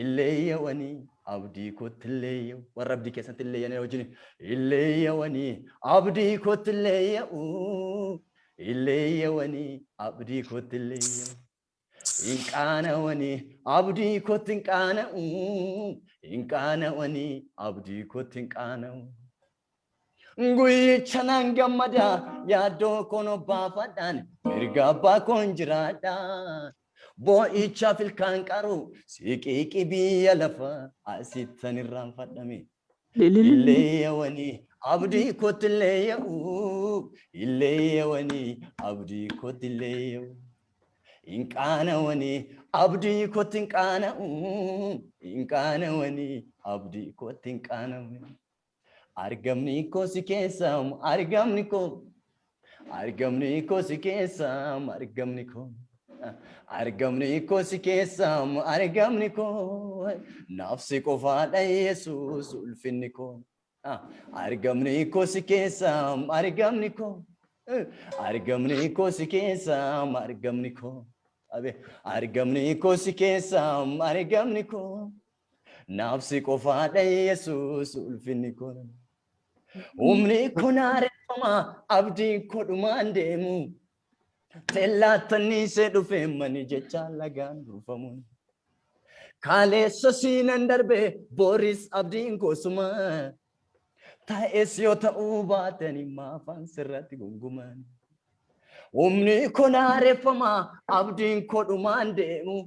Illee yaa'anii abdii kootti illee yaa'u. Warra abdii keessatti illee yaa'anii wajjin. Illee yaa'anii abdii kootti illee yaa'u. Illee yaa'anii abdii kootti illee yaa'u. Hin qaana'anii abdii kootti hin qaana'u. Hin qaana'anii abdii kootti hin qaana'u. Guyyicha nan gammada yaaddoo koon obbaafadhaan mirga abbaa koon jiraadha. Boo'ichaaf ilkaan qaru siqiiqi biyya lafa asittan irraanfadhame. Illeeyyawanii abdii kootti illeeyya'u. Illeeyyawanii abdii kootti illeeyya'u. Hin qaana'anii abdii kootti hin qaana'u. Hin qaana'anii abdii kootti hin qaana'u. Argamni koo si keessa, argamni koo, argamni koo si keessa, argamni koo, argamni koo si keessa, argamni koo, nafsi qofaadha Yesuus ulfinni koo. Argamni koo si keessa, argamni koo, argamni koo si keessa, argamni koo, argamni koo si keessa, argamni koo. Nafsi qofaadha Yesuus ulfinni koo. Humni kun haareffama, abdiin koo dhumaan deemu. Tellaattanni ishee dhufee mani jecha lagaan dhufamu. Kaaleessa siinan darbe, booris abdiin koosuma. Ta'es yoo ta'uu baatani maafaan sirratti gunguman. Humni kun haareffama, abdiin koo dhumaan deemu.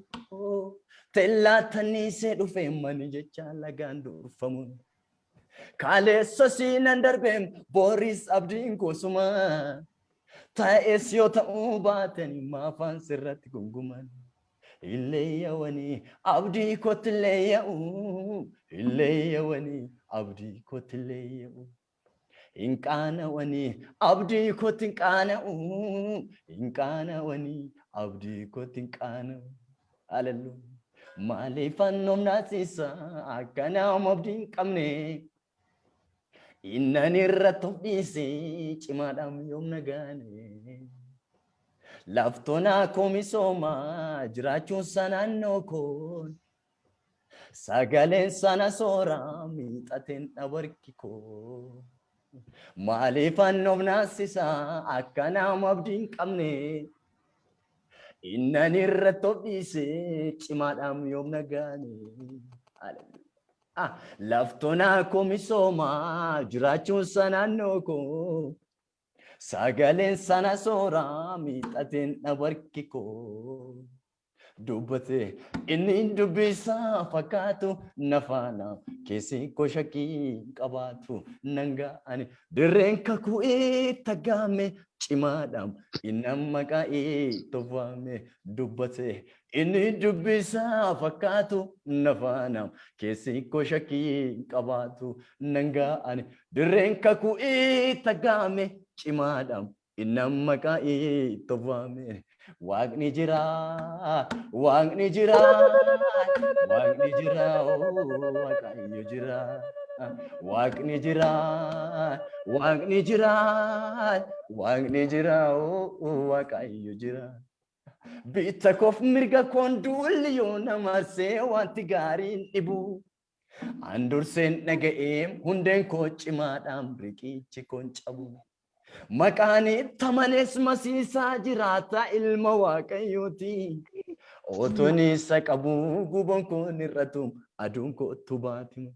Tellaattanni ishee dhufee mani jecha lagaan durfamu. Kaaleessa siinan darbe, booris abdiin koosuma. Ta'es yoo ta'uu baatani maafaan sirratti gunguman. Illeeyyawanii abdii kootti illeeyya'u. Illeeyyawanii abdii kootti illeeyya'u. Hin qaana'anii abdii kootti hin qaana'u. Hin qaana'anii abdii kootti hin qaana'u. Hallelujah. Maaliif annoom naasisa akka nama abdii hin qabne? Innan irratti of dhiise cimaadhaan yoom nagaane? Laftoonaa koo misooma jiraachuun naannoo koon. Sagaleen sana soora miixateen dhabarki koo. Maaliif annoof naasisa akka nama abdii hin qabne? Innan irratti of dhiise cimaadhaan yoom nagaane? Laftoonaa koo misooma jiraachuun naannoo koo. Sagaleen sana soora miixateen dhabarki koo. Dubbate inni dubbisaa fakkaatu nafaana keessi koo shakkii qabaatu nan ga'ani dirreen kakuu itti aggaame cimaadhaam inni maqaa itti waame. Dubbate inni dubbisaa fakkaatu nafaana keessi koo shakkii qabaatu nan ga'ani dirreen kakuu itti aggaame cimaadhaam inni maqaa itti waame. Waaqni jira, Waaqni jira, Waaqni jira, Waaqayyo jira. Waaqni jira, Waaqni jira, Waaqni jira, Waaqayyo jira. Bitta koof mirga koon duulli yoo namarsee wanti gaariin dhibu. An durseen dhaga'ee hundeen koo cimaadhaan riqichi koon cabu. Maqaan itti amanees masiisaa jiraata ilma Waaqayyooti. Otoon isa qabu guboon koon hir'atu, aduun kootu baati.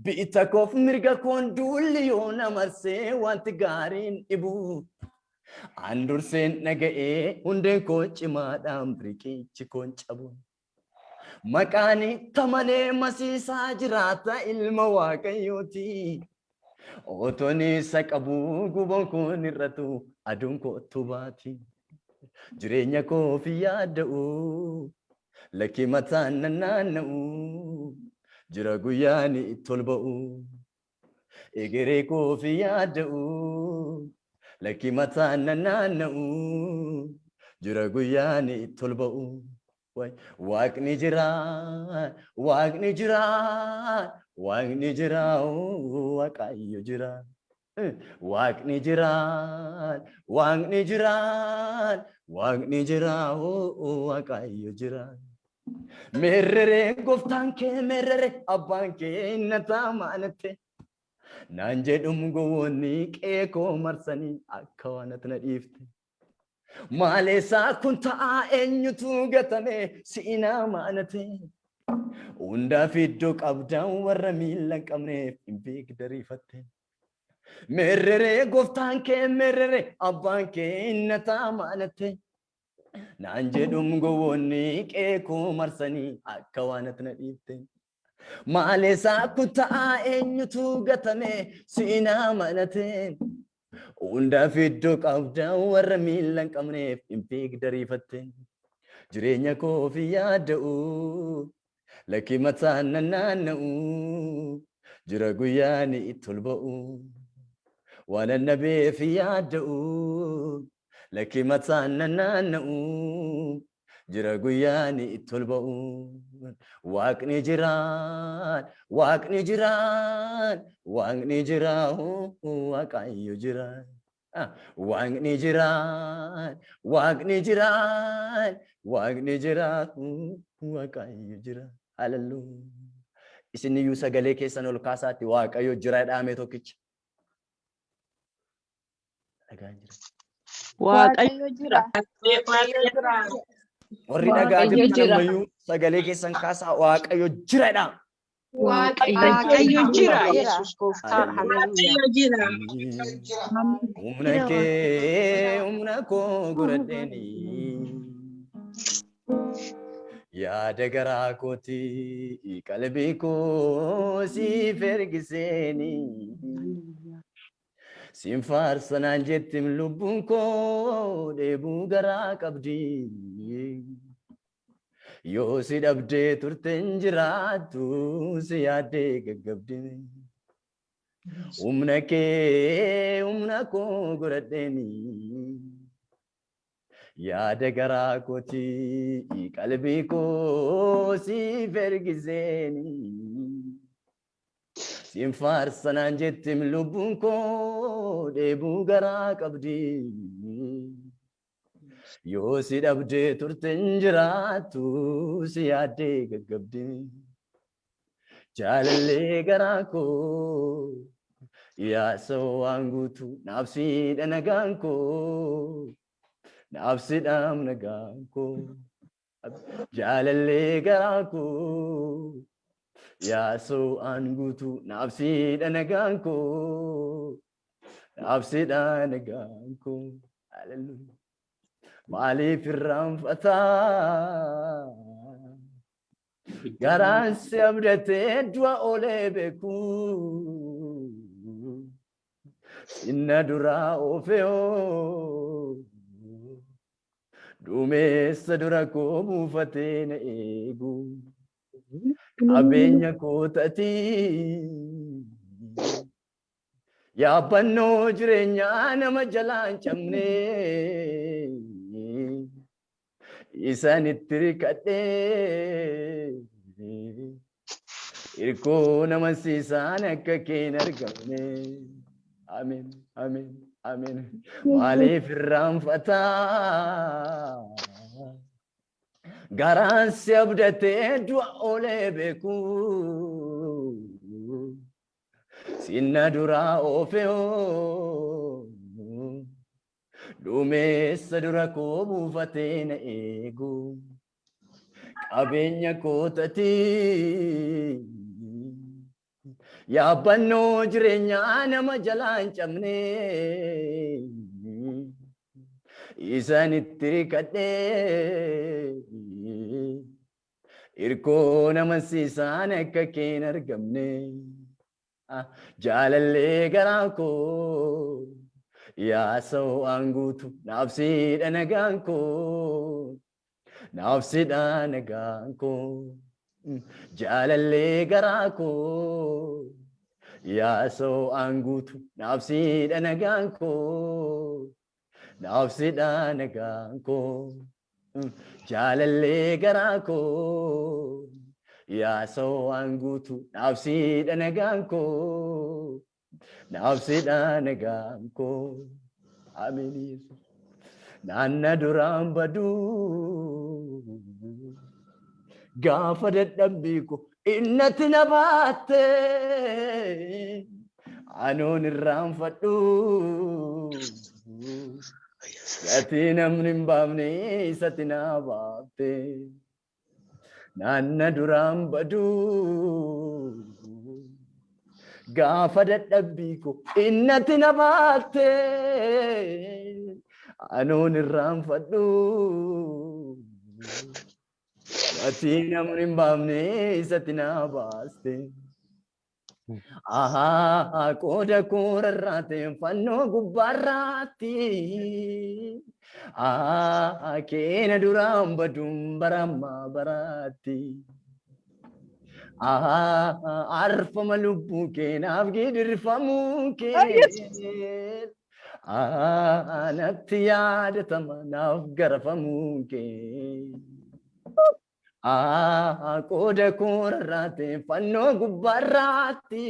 Bitta koof mirga koon duulli yoo namarsee wanti gaariin dhibu. An durseen dhaga'ee hundeen koo cimaadhaan riqichi koon cabu. Maqaan itti amanee masiisaa jiraata ilma Waaqayyooti. Otoon isa qabu guboon koon hir'atu, aduun kootu baati. Jireenya koof yaadda'u, lakkii mataan naanna'u, jira guyyaan itti ol ba'u. Egeree koof yaadda'u, lakkii mataan naanna'u, jira guyyaan itti ol ba'u. Waaqni jira, Waaqni jira, Waaqni jira, Waaqayyo jira. Waaqni jira, Waaqni jira, Waaqni jira, Waaqayyo jira. Meerrere gooftaan kee, meerrere abbaan kee na taamaanatte. Naan jedhum gowwoonni qe'ee koo marsanii akka waan ati na dhiifte. Maaleessaa kun ta'aa eenyutu gatame si'inaa maanate. Hundaaf iddoo qabdaan warra miila hin qabneef hin beekdariifatte. Merreree gooftaan kee merreree abbaan kee innataa maalatte. Naan jedhum gowwoonni qeekoo marsanii akka waan ati na dhiifte. Maaleessaa kun ta'aa eenyutu gatame siinaa manate. Hundaaf iddoo qabdaa warra miila hin qabneef hin beekdariifatte. Jireenya koof yaadda'u lakki mataan na naanna'u jira guyyaan itti ol ba'u. Waan annabeef yaadda'u lakki mataan na naanna'u jira guyyaan itti ol ba'u. Waaqni jiraan, Waaqni jiraan, Waaqni jiraan, Waaqayyo jiraan. Waaqni jiraan, Waaqni jiraan, Waaqni jiraan, Waaqayyo jiraan. Hallelujah. Isin iyyuu sagalee keessan ol kaasaatti Waaqayyo jira dhaame tokkicha. Dhagaan jira. Waaqayyo jira. Waaqayyo jira. Warri dhagaa Waaqayyo jirtan jira. ammayyuu sagalee keessan kaasaa Waaqayyo jira dha. Waaqayyo jira. Jira. Yesuus gooftaan. Haleluuyaa. Waaqayyo jira. Humna kee humna koo godhadheeni. Yaada garaa kootii qalbii koo siif ergiseeni. Siin faarsanaan jettim lubbuun koo dheebuu garaa qabdi. Yoo si dhabdee turte hin jiraattu si yaaddee gaggabdi. Humna kee humna koo godhadheeni. Yaada garaa kootii qalbii koo siif ergiseeni. Siin faarsanaan jettim lubbuun koo dheebuu garaa qabdi. Yoo si dhabdee turte hin jiraattu si yaaddee gaggabdi. Jaalallee garaa koo yaasoo waan guutuu naafsiidha nagaan koo naafsiidhaam nagaan koo. Jaalallee garaa koo yaasoo waan guutuu naafsiidha nagaan koo naafsiidha nagaan koo. Hallelujah. Maaliif irraanfataa? Garaan si abdatee du'a oolee beeku. Inna duraa oofee dumeessa dura koo buufatee na eegu. Qabeenya koo tatii. Yaabbannoo jireenyaa nama jalaan cabne. Isaan itti riqadhee. Hirkoo nama siisaan akka kee hin argamne. Ameen, ameen, ameen. Maaliif irraanfataa? Garaan si abdatee du'a oolee beeku. Sinna duraa oofee dumeessa dura koo buufatee na eegu. Qabeenya koo tatii. Yaabbannoo jireenyaa nama jalaa hin cabne. Isaan itti riqadhee. Hirkoo nama siisaan akka kee hin argamne. Jaalallee garaa koo yaasoo waan guutu naafsiidha nagaan koo naafsiidha nagaan koo. Jaalallee garaa koo yaasoo waan guutu naafsiidha nagaan koo naafsiidha nagaan koo. Jaalallee garaa koo yaasoo waan guutu naafsiidha nagaan koo naafsiidha nagaan koo. Ameen Yesuus. Naanna duraan baduu gaafa dadhabbii koo innatti na baatte anoon irraanfadhu. Gatii namni hin baafne isatti naa baafte. Naanna duraan baduu. Gaafa dadhabbii koo innatti na baatte. Anuun irraanfadhu. Gatii namni hin baafne isatti naa baaste. Ahaa, qooda koorarraate fannoo gubbaarraatti. Ahaa, keena duraan baduun barammaa baraatti. Ahaa, arfama lubbuu keenaaf gidirfamuu kee. Ahaa, natti yaadatama naaf garafamuu kee. Ahaa, qooda koorarraate fannoo gubbaarraatti.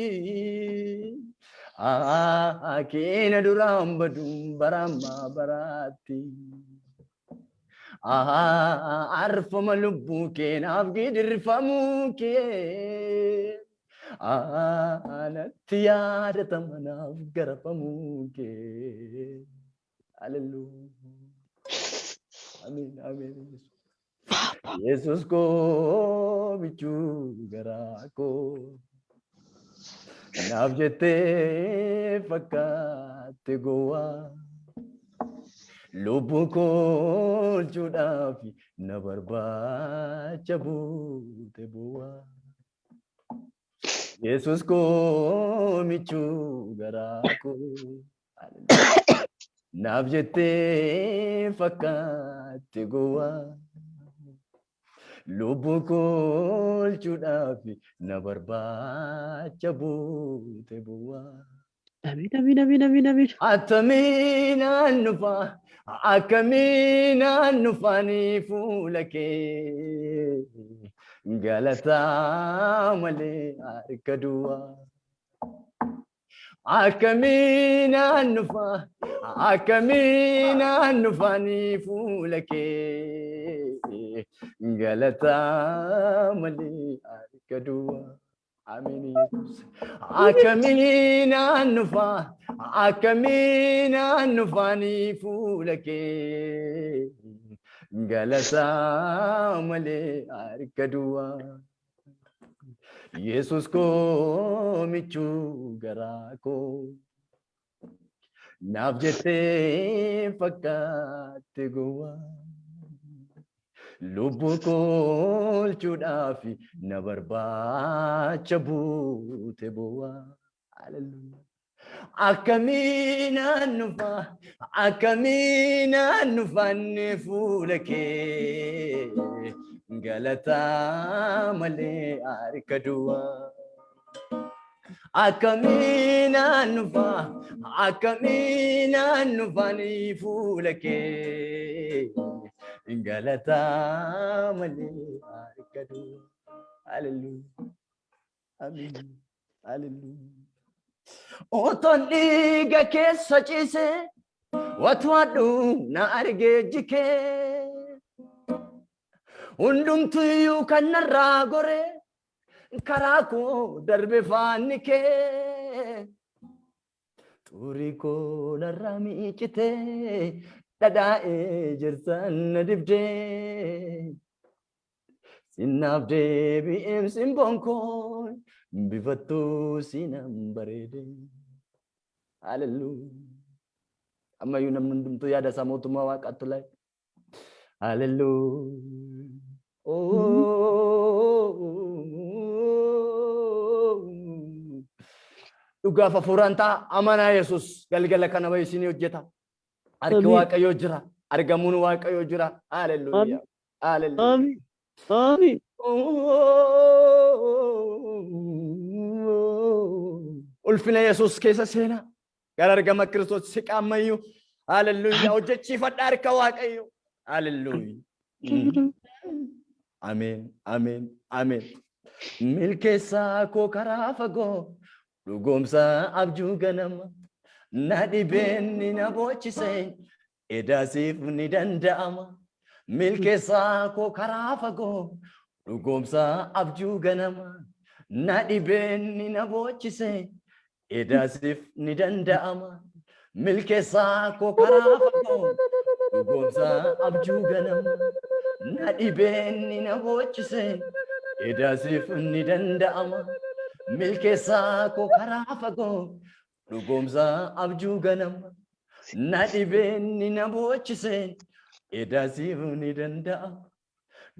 Ahaa, keena duraan baduun barammaa baraatti. Ahaa, arfama lubbuu keenaaf gidirfamuu kee. Ahaa, natti yaadatama naaf garafamuu kee. Hallelujah. Ameen, ameen. Yesus koo michuu garaa koo. Naaf jettee fakkaatte gowwaa. Lubbuu koo oolchuudhaaf na barbaacha buute bu'aa. Yesus koo michuu garaa koo. Naaf jettee fakkaatte gowwaa. Lubbuu koo oolchuudhaaf na barbaacha buute bu'aa. Amiin, amiin, amiin, amiin, amiin. Attamiinaan dhufa, akkamiinaan dhufanii fuula kee galataa malee harka duwwaa. Akkamiinaan dhufa, akkamiinaan dhufanii fuula kee galataa malee harka duwwaa. Ameen Yesuus. Akkamiinaan dhufa, akkamiinaan dhufanii fuula kee galataa malee harka duwwaa. Yesus koo michuu garaa koo. Naaf jettee fakkaatte gowwaa. Lubbuu koo oolchuudhaaf na barbaacha buute bu'aa. Hallelujah. Akkamiinaan dhufa, akkamiinaan dhufanne fuula kee galataa malee harka duwwaa. Akkamiinaan dhufa, akkamiinaan dhufanii fuula kee galataa malee harka duwwaa. Hallelujah. Ameen. Hallelujah. Otoon dhiiga keessa ciise watwaadhu na argee jikee. Hundumtuyyuu kan narraa gore karaa koo darbe faanni kee. Xurii koo narraa miicitee dhadhaa'ee jirtan na dibdee. Sinnaaf deebi'eem simboon koo bifattuu sinan bareede. Hallelujah. Ammayyuu namni hundumtuu yaada isaa mootummaa waaqaatti laay. Hallelujah. Oh. Dhugaaf hafuuraan ta'a amanaa Yesuus galgala kana wayii isinii hojjeta. Harki Amiin. Waaqayyoo jira. Argamuun Waaqayyoo jira. Hallelujah. Hallelujah. Amiin. Amiin. Ulfina Yesuus keessa seenaa. Gara argama Kiristoos siqa ammayyuu. Hallelujah. Hojjechiifadha harka Waaqayyo. Hallelujah. Ameen. Ameen. Ameen. Milkeessaa koo karaa fagoo dhugoomsa abjuu ganama na dhibeen na boochise edaasiif ni danda'ama. Milkeessaa koo karaa fagoo dhugoomsa abjuu ganama na dhibeen na boochise edaasiif ni danda'ama. Milkeessaa koo karaa fagoo dhugoomsaa abjuu ganama. Na dhibeen ni na boochise edaasiif ni danda'ama. Milkeessaa koo karaa fagoo dhugoomsaa abjuu ganama. Na dhibeen ni na boochise edaasiif ni danda'ama.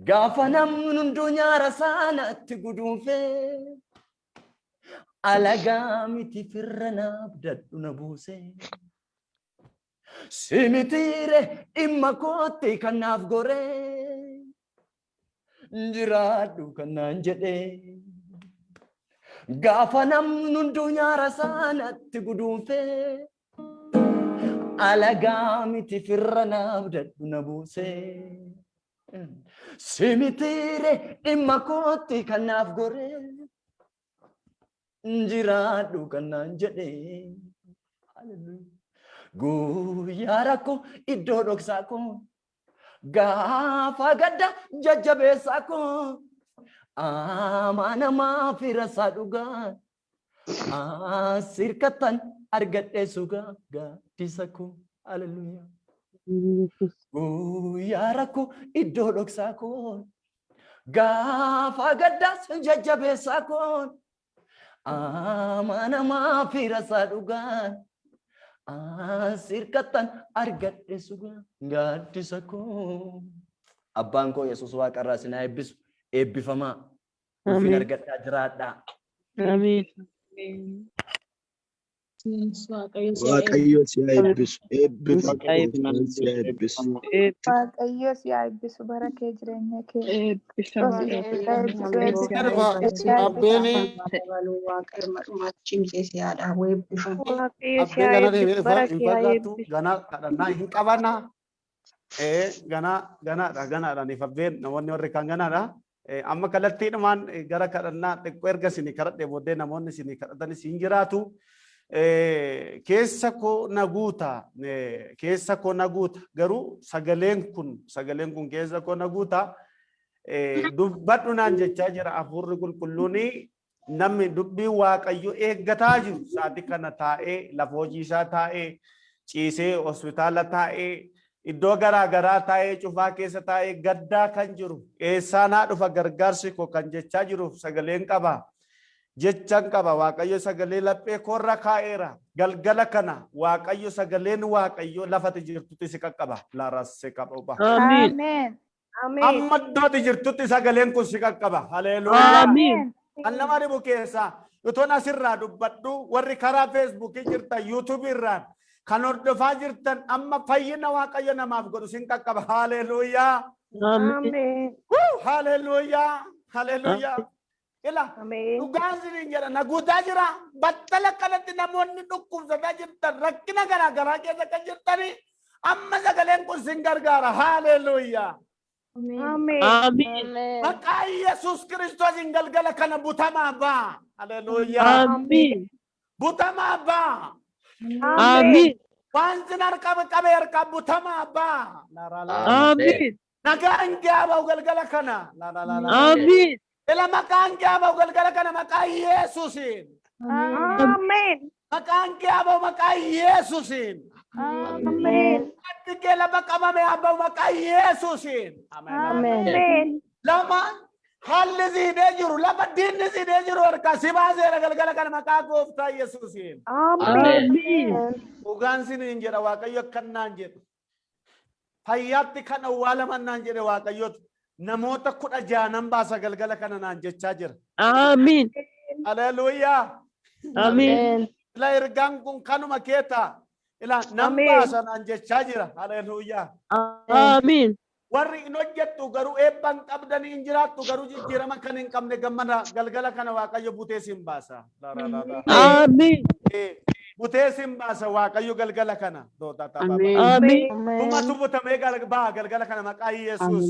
Gaafa namni hunduu nyaara saanatti guduunfee alagaa miti firra naaf dadhu na buuse. Simitiire dhimma kootti kan naaf goree jiraadhu kan naan jedhee. Gaafa namni hunduu nyaara saanatti guduunfee alagaa miti firra naaf dadhu na buuse. Simitiire dhimma kootti kan naaf goree jiraadhu kan naan jedhee. Guyyaa rakkoo iddoo dhoksaa koo gaafa gadda jajjabeessaa koo amanamaa fira isaa dhugaa sirkattan argadhee sugaa gaaddisa koo. Haleluuyaa. Guyyaa rakkoo iddoo dhoksaa koo gaafa gaddaas jajjabeessaa koo amanamaa fira isaa dhugaa sirkattan argadhe sugaa gaaddisa koo. Abbaan koo Yesuus waaqarraa isin haa eebbisu. Eebbifamaa. Ulfina Ameen. argadhaa jiraadhaa. Ameen. Waaqayyo si haa Waaqayyo si haa eebbisu. Eebbifama Si haa eebbisu. gooftaan si haa eebbisu. Waaqayyo si haa eebbisu bara kee jireenya kee. Eebbifama. Si haa eebbisu eebbifama. Erba Si haa abbeen eebbisu. dabaluu Waaqayyo dhumaatti cimsee si haa dhaabu eebbifama. Waaqayyo si abbee haa gana eebbisu deebi'ee bara hin kee haa fagaattu eebbisu. gana kadhannaa hin qabana. Gana ganaadha ganaadha ni fabbeen namoonni warri kaan ganaadha. Amma kallattiidhumaan gara kadhannaa xiqqoo erga isinii kadhadhee booddee namoonni isinii kadhatanis hin jiraatu. Keessa koo na guuta keessa koo na guuta garuu sagaleen kun keessa koo na guuta dubbadhu naan jechaa jira hafuurri qulqulluuni. Namni dubbii Waaqayyo eeggataa jiru sa'aatii kana taa'ee, lafa hojii isaa taa'ee, ciisee hospitaala taa'ee, iddoo garaa garaa taa'ee, cufaa keessa taa'ee gaddaa kan jiru, eessaa naa dhufa gargaarsi koo kan jechaa jiruuf sagaleen qaba. Jechan qaba. Waaqayyo sagalee laphee koorra kaa'eera. Galgala kana Waaqayyo sagaleen Waaqayyo lafati jirtutti si qaqqaba. Laarassee qaba. Ameen. Ameen. Ameen. Amma iddoo jirtutti sagaleen kun si qaqqaba. Haleluuyaa. Ameen. Kan nama dhibu keessaa utoon asirraa dubbadhu warri karaa Feesbuukii jirtan, Yuutuubii irraan kan hordofaa jirtan, amma fayyina Waaqayyo namaaf godhu sin qaqqaba. Haleluuyaa. Ameen. Ameen. Haleluuyaa. Haleluuyaa. Ila Ameen. dhugaan siniin jedha na guutaa jira. Battala kanatti namoonni dhukkubsataa jirtan, rakkina garaa garaa keessa kan jirtanii, amma sagaleen kun sin gargaara. Haleluuyaa. Ameen. Ameen. Maqaa Yesuus Kiristoosiin galgala kana butamaa baa. Haleluuyaa. Ameen. Butamaa baa. Ameen. Waan sin harka qabee harkaa butamaa baa. La, la, la. Ameen. Nagaan kee galgala kana. La, la, la, la. Ameen. Ila maqaan kee haa galgala kana maqaa Yesuusiin. Ameen. Maqaan kee haa maqaa Yesuusiin. Ameen. Atti kee lafa qabame haa maqaa Yesuusiin. Ameen. Lama haalli siidee jiru, lafa diinni siidee jiru harkaa si baaseera galgala kana maqaa gooftaa Yesuusiin. Ameen. Ameen. Dhugaan siniin jedha, Waaqayyo akkannaan jedhu. Fayyaatti kan awwaalaman naan jedhe Waaqayyotu namoota 16 nan baasa galgala kana naan jechaa jira. Ameen. Haleluuyaa. Ameen. Ila ergaan kun kanuma keetaa. Ila nan Ameen. baasa naan jechaa jira. Haleluuyaa. Ameen. Warri hin hojjettu garuu eebba hin qabdanii hin jiraattu garuu jijjiirama kan hin qabne gammada galgala kana Waaqayyo butee sin baasa. La, la, la, la. Ameen. Butee sin baasa Waaqayyo galgala kana. Doota ta ba ba. Ameen. Tumatu butamee baha galgala kana maqaa Yesuus.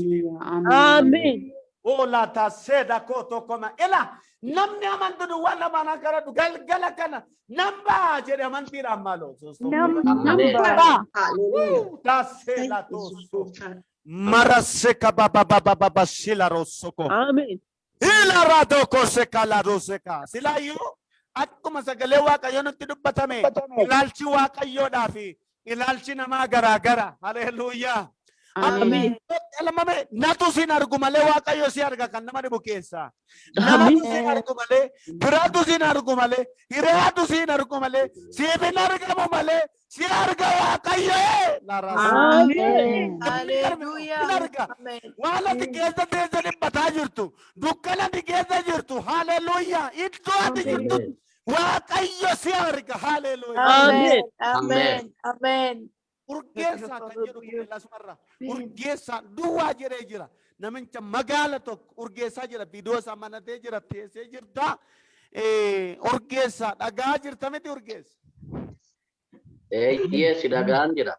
Ameen. Ola ta seda koto koma. Ila namni amantu duwwaa lamaan akka kadhatu galgala kana nan baha jedhe amantiidhaan maaloo. Nan Ta sela tosu. Maraseka baba baba baba shila rosoko. Ameen. Ila radoko seka la roseka. Silayyuu Akkuma sagalee Waaqayyoo nutti dubbatame, ilaalchi Waaqayyoodhaa fi ilaalchi namaa garaa gara. Haleluuyaa. Ameen. Elmame natu sin argu malee Waaqayyo si arga kan nama dhibu keessaa. Namatu sin argu malee, biraatu sin argu malee, hiriyaatu sin argu malee, siif hin argamu malee, si arga Waaqayyo. Ameen. Hin arga. Waan ati keessa teesse dhiphataa jirtu, dukkana ati keessa jirtu, haleluuyaa, iddoo ati jirtu Waaqayyo si arga, haleluuyaa. Ameen. Ameen. Ameen. Urgeessaa kan jedhu kun lasumarra urgeessaa duwwaa jedhee jira. Namicha magaala tokko urgeessaa jira. Viidiyoo isaa manatee jira. Teessee jirta. Urgeessaa dhagaa jirta miti urgeessa. Eeyyee, si dhagaan jira.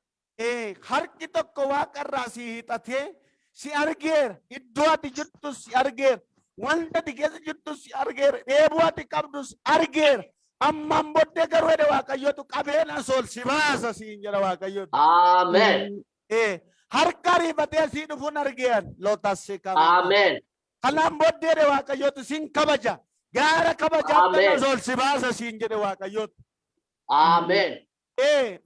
Harki tokko waaqarraa si hiixatee si argeera. Iddoo ati jirtu si argeera. Wanta ati keessa jirtu si argeera. Dheebuu ati qabdu si argeera. Ammaan booddee garuu jedhe Waaqayyotu qabeena sol si baasa siin jedha Waaqayyotu. Ameen. Harka ariifatee sii dhufuun argean lootas si qaba. Ameen. Kanaan booddee jedhe Waaqayyotu siin kabaja. Gaara kabajaatti Ameen. sol si baasa siin jedhe Waaqayyotu. Ameen.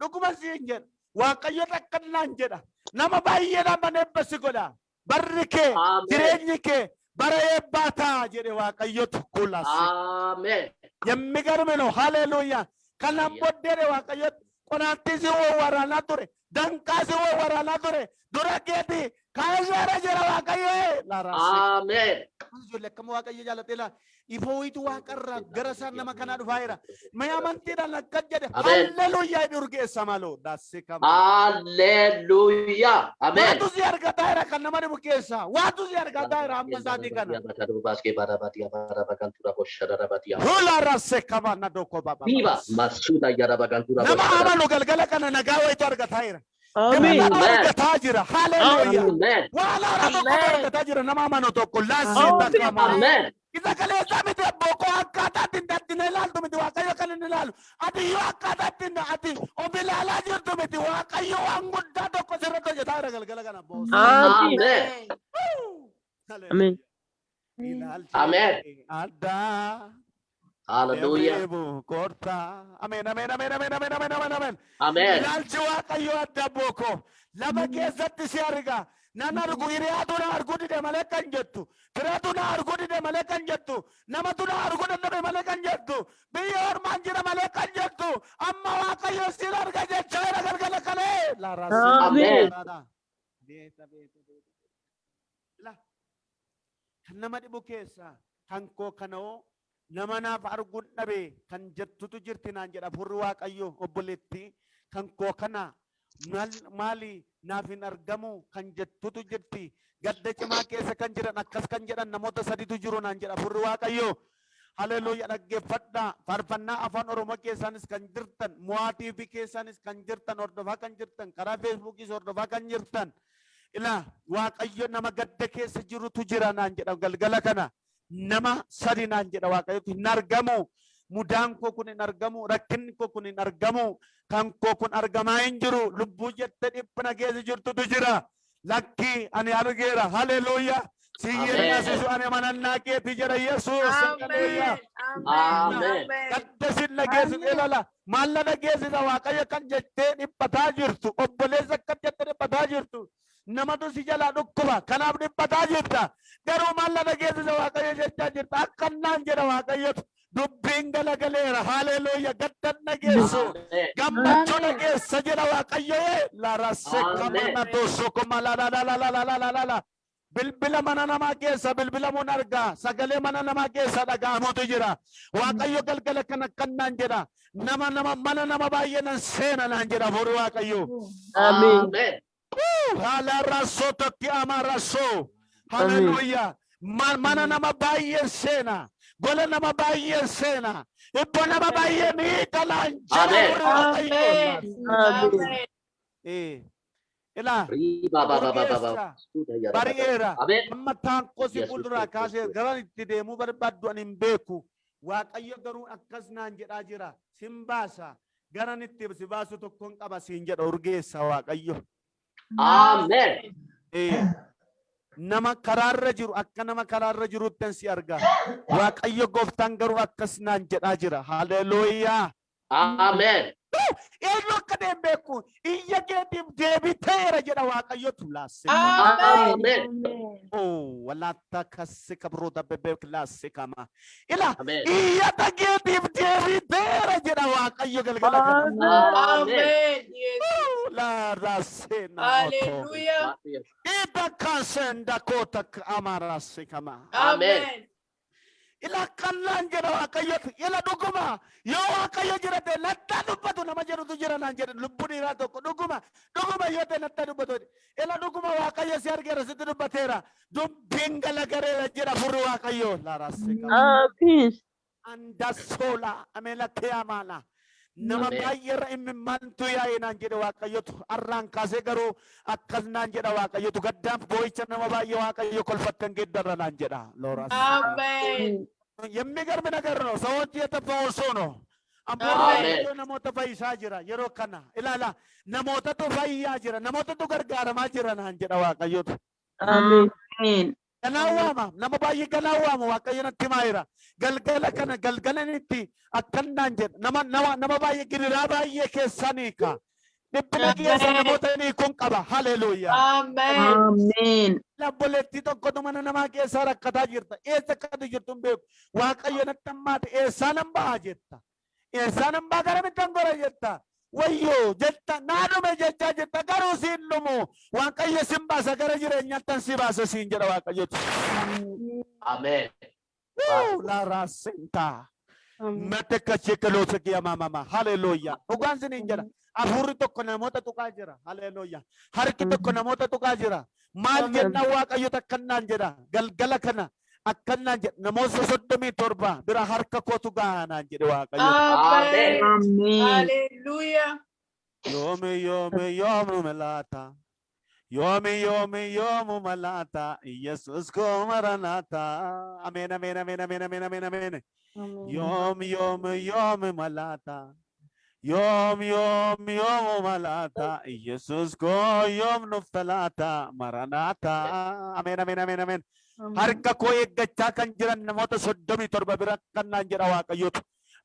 Dhuguma siin jedha. Waaqayyo akkanaan jedha. Nama baay'eedhaan mana eebba si godha. Barri kee, Ameen. jireenyi kee bara eebbaa ta'a jedhe Waaqayyotu kulas. Ameen. የሚገርም ነው። ሃሌሉያ። Kanaan booddee Waaqayyo qoraattii si waraanaa ture, danqaa si waraanaa ture, dura keeti kaaseera jira Waaqayyo. Ameen. Ijoollee akkama Waaqayyo jaallatee laa ifa wayitu waaqarraa gara isaan nama kanaa dhufaa jira. Mee amantiidhaan akkas jedhe Ameen. halleluuyaa jedhi urgeessa maloo daasii qaba. Hallelujah. Ameen. Waatu si argataa jira kan nama dhibu keessaa. Waatu si argataa jira amma isaatii kana. Hula rasse kama na doko baba. Viva Masuda Yarabagantura. Nama amanu galgala kana nagaa wayitu argataa jira. Ameen. Nama argataa jira. Haleluuyaa. Amen. Waan haaraa tokkotu argataa jira nama amanu tokko laasii takka. Amen. Isa kaleessaa miti boqoo akkaataa ittiin dadhina ilaaltu miti Waaqayyo kan inni ilaalu. Ati yoo akkaataa ittiin ati of ilaalaa jirtu miti Waaqayyo waan guddaa tokko sirratti hojjetaa jira galgala kana. Ameen. Amen. Ameen. Ilaalchi Ameen. addaa. Hallelujah. Deebi'u koortaa. Ameen, ameen, ameen, ameen, ameen, ameen, ameen, ameen. Amen. Ilaalchi Waaqayyo adda booko. Lafa keessatti si arga. Nan argu, hiriyaatu na arguu dide malee kan jettu. Firaatu na arguu dide malee kan jettu. Namatu na arguu dadhabe malee kan jettu. Biyya ormaan jira malee kan jettu. Amma Waaqayyo si arga jechaa jira galgala kalee. Ameen. Kan nama dhibu keessaa kan koo kanoo nama naaf arguun dhabe kan jettutu jirti naan jedha furri Waaqayyo. Obboleettii kan koo kana maali naaf hin argamu kan jettutu jirti. Gadda cimaa keessa kan jiran akkas kan jedhan namoota saditu jiru naan jedha furri Waaqayyo. Haleluuya, dhaggeeffadhaa. Faarfannaa Afaan Oromoo keessaanis kan jirtan, Mo'aa TV keessaanis kan jirtan, hordofaa kan jirtan, karaa Feesbuukiis hordofaa kan jirtan. Ilaa, Waaqayyo nama gadda keessa jirutu jira naan jedha galgala kana. Nama sadi naan jedha Waaqayyotu hin argamu. Mudaan koo kun hin argamu. Rakkinni koo kun hin argamu. Kan koo kun argamaa hin jiru. Lubbuu jette dhiphina keessa jirtutu jira. Lakkii, ani argeera. Haleluuyaa. Si yeellasisu ani amanannaa keeti jedha Yesuus. Haleluuyaa. Ameen. Gadda sin dhageessisu ilaala. Maal na dhageessisa Waaqayyo kan jettee dhiphataa jirtu. Obboleessa kan jettee dhiphataa jirtu. Namatu si jalaa dhukkuba. Kanaaf dhiphataa jirta. Garuu maal na dhageessisa Waaqayyo jechaa jirta. Akkannaan jedha Waaqayyotu. Dubbiin galagaleera. Haleluuyaa. Gadda dhageessu. Ameen. Gammachuu dhageessa jedha Waaqayyo. Larasse Ameen. kamana tosoko la la la la la la la la la. Bilbila mana namaa keessa bilbilamuun argaa. Sagalee mana namaa keessa dhaga'amutu jira. Waaqayyo galgala kana kannaan jedha. Nama mana nama baay'ee nan seena naan jedha fuuri Waaqayyo. Ameen. Ameen. Haala rassoo tokki ama rassoo. Haleluuyaa. Mana nama baay'ee seena. Gola nama baay'ee seena. Iddoo nama baay'ee ni galaan jedha Ameen. fuuri Waaqayyo. Ameen. Ilaa. Riba ba ba ba ba ba. Urgeessa. Bari'eera. Ameen. Amma taankoo si Yesuus fuulduraa Kiristoos. kaasee gara itti deemuu barbaaddu ani hin beeku. Waaqayyo garuu akkas naan jedhaa jira. Sin baasa. Garan itti si baasu tokkoon qaba siin jedha urgeessa Waaqayyo. Ameen. Nama karaarra jiru, akka nama karaarra jiruuttan si arga. Waaqayyo gooftaan garuu akkas naan jedhaa jira. Haleluuyaa. Ameen. Eenyu akka ta'e hin beeku. Iyya keetiif deebii ta'eera jedha Waaqayyotu laasse. Ameen. Oh, walaata kassi kabroota bebeek laasse kama. Ila Ameen. iyyata keetiif deebii ta'eera jedha Waaqayyo galgala kana. Ameen. Amen. La rasse na oto. Hallelujah. Ida kasenda kota amarase kama. Ameen. Ila kallaan jedha Waaqayyotu. Ila dhuguma yoo Waaqayyo jira ta'e nattaa dubbatu nama jedhutu jira naan jedhe lubbuu dhiiraa tokko dhuguma dhuguma yoo ta'e nattaa dubbatu. Ila dhuguma Waaqayyo si argeera, sitti dubbateera. Dubbiin galagareera jedha furri Waaqayyo. La rasse kama. Amen. Andasola amela teamala. Nama Ameen. baay'eerra imimmaantu yaa'e naan jedhe Waaqayyotu. Arraan kaasee garuu akkas naan jedha Waaqayyotu. Gaddaaf boo'icha nama baay'ee Waaqayyo kolfattan geeddarra naan jedha. Looraas. Amen. የሚገርም ነገር ነው። ሰዎች የተፈወሱ ነው። Ammoo Ameen. Waaqayyo namoota fayyisaa jira yeroo kana ilaala, namootatu fayyaa jira, namootatu gargaaramaa jira naan jedha Waaqayyotu. Amen. Ameen. Ganaa waama, nama baay'ee ganaa waama Waaqayyo natti himaa jira. Galgala kana galgala itti akkan naan jedha, nama nama nama baay'ee gidiraa baay'ee keessanii ka dhiphina keessa namoota ni kun qaba. Haleluuyaa. Amen. Ameen. Obboleettii tokkotu mana namaa keessaa rakkataa jirta. Eessa akkatu jirtu hin beeku. Waaqayyo natti hammaate, eessaa nan ba'a jetta. Eessaa nan ba'a, gara mittan gora jetta. Wayyoo jetta, naa dhume jechaa jetta, garuu siin dhumu. Waaqayyo sin baasa, gara jireenyaattan si baasa siin jedha Waaqayyotu. Ameen. La raasenta. Mate shekeloota kiyamamama. Haleluuyaa. Dhugaan siniin jedha. Hafuurri tokko namoota tuqaa jira. Haleluuyaa. Harki tokko namoota tuqaa jira. Maal jenna Waaqayyo takkannaan jedha. Galgala kana akkannaan jedha. Namoota 37 bira harka kootu gahaa naan jedhe Waaqayyo. Amen. Ameen. Hallelujah. Yoomi yoomi yoomu laata. Yoomi yoomi yoomu malaata. Yesus koo maranaata. Ameen, ameen, ameen, ameen, ameen, ameen, ameen. Yoom yoom yoom malaata. Yoom yoom yoom malaata. Yesus koo yoom nuuf talaata. Maranaata. Ameen, ameen, ameen, ameen. Harka koo eeggachaa kan jiran namoota 37 bira kan naan jedha Waaqayyotu.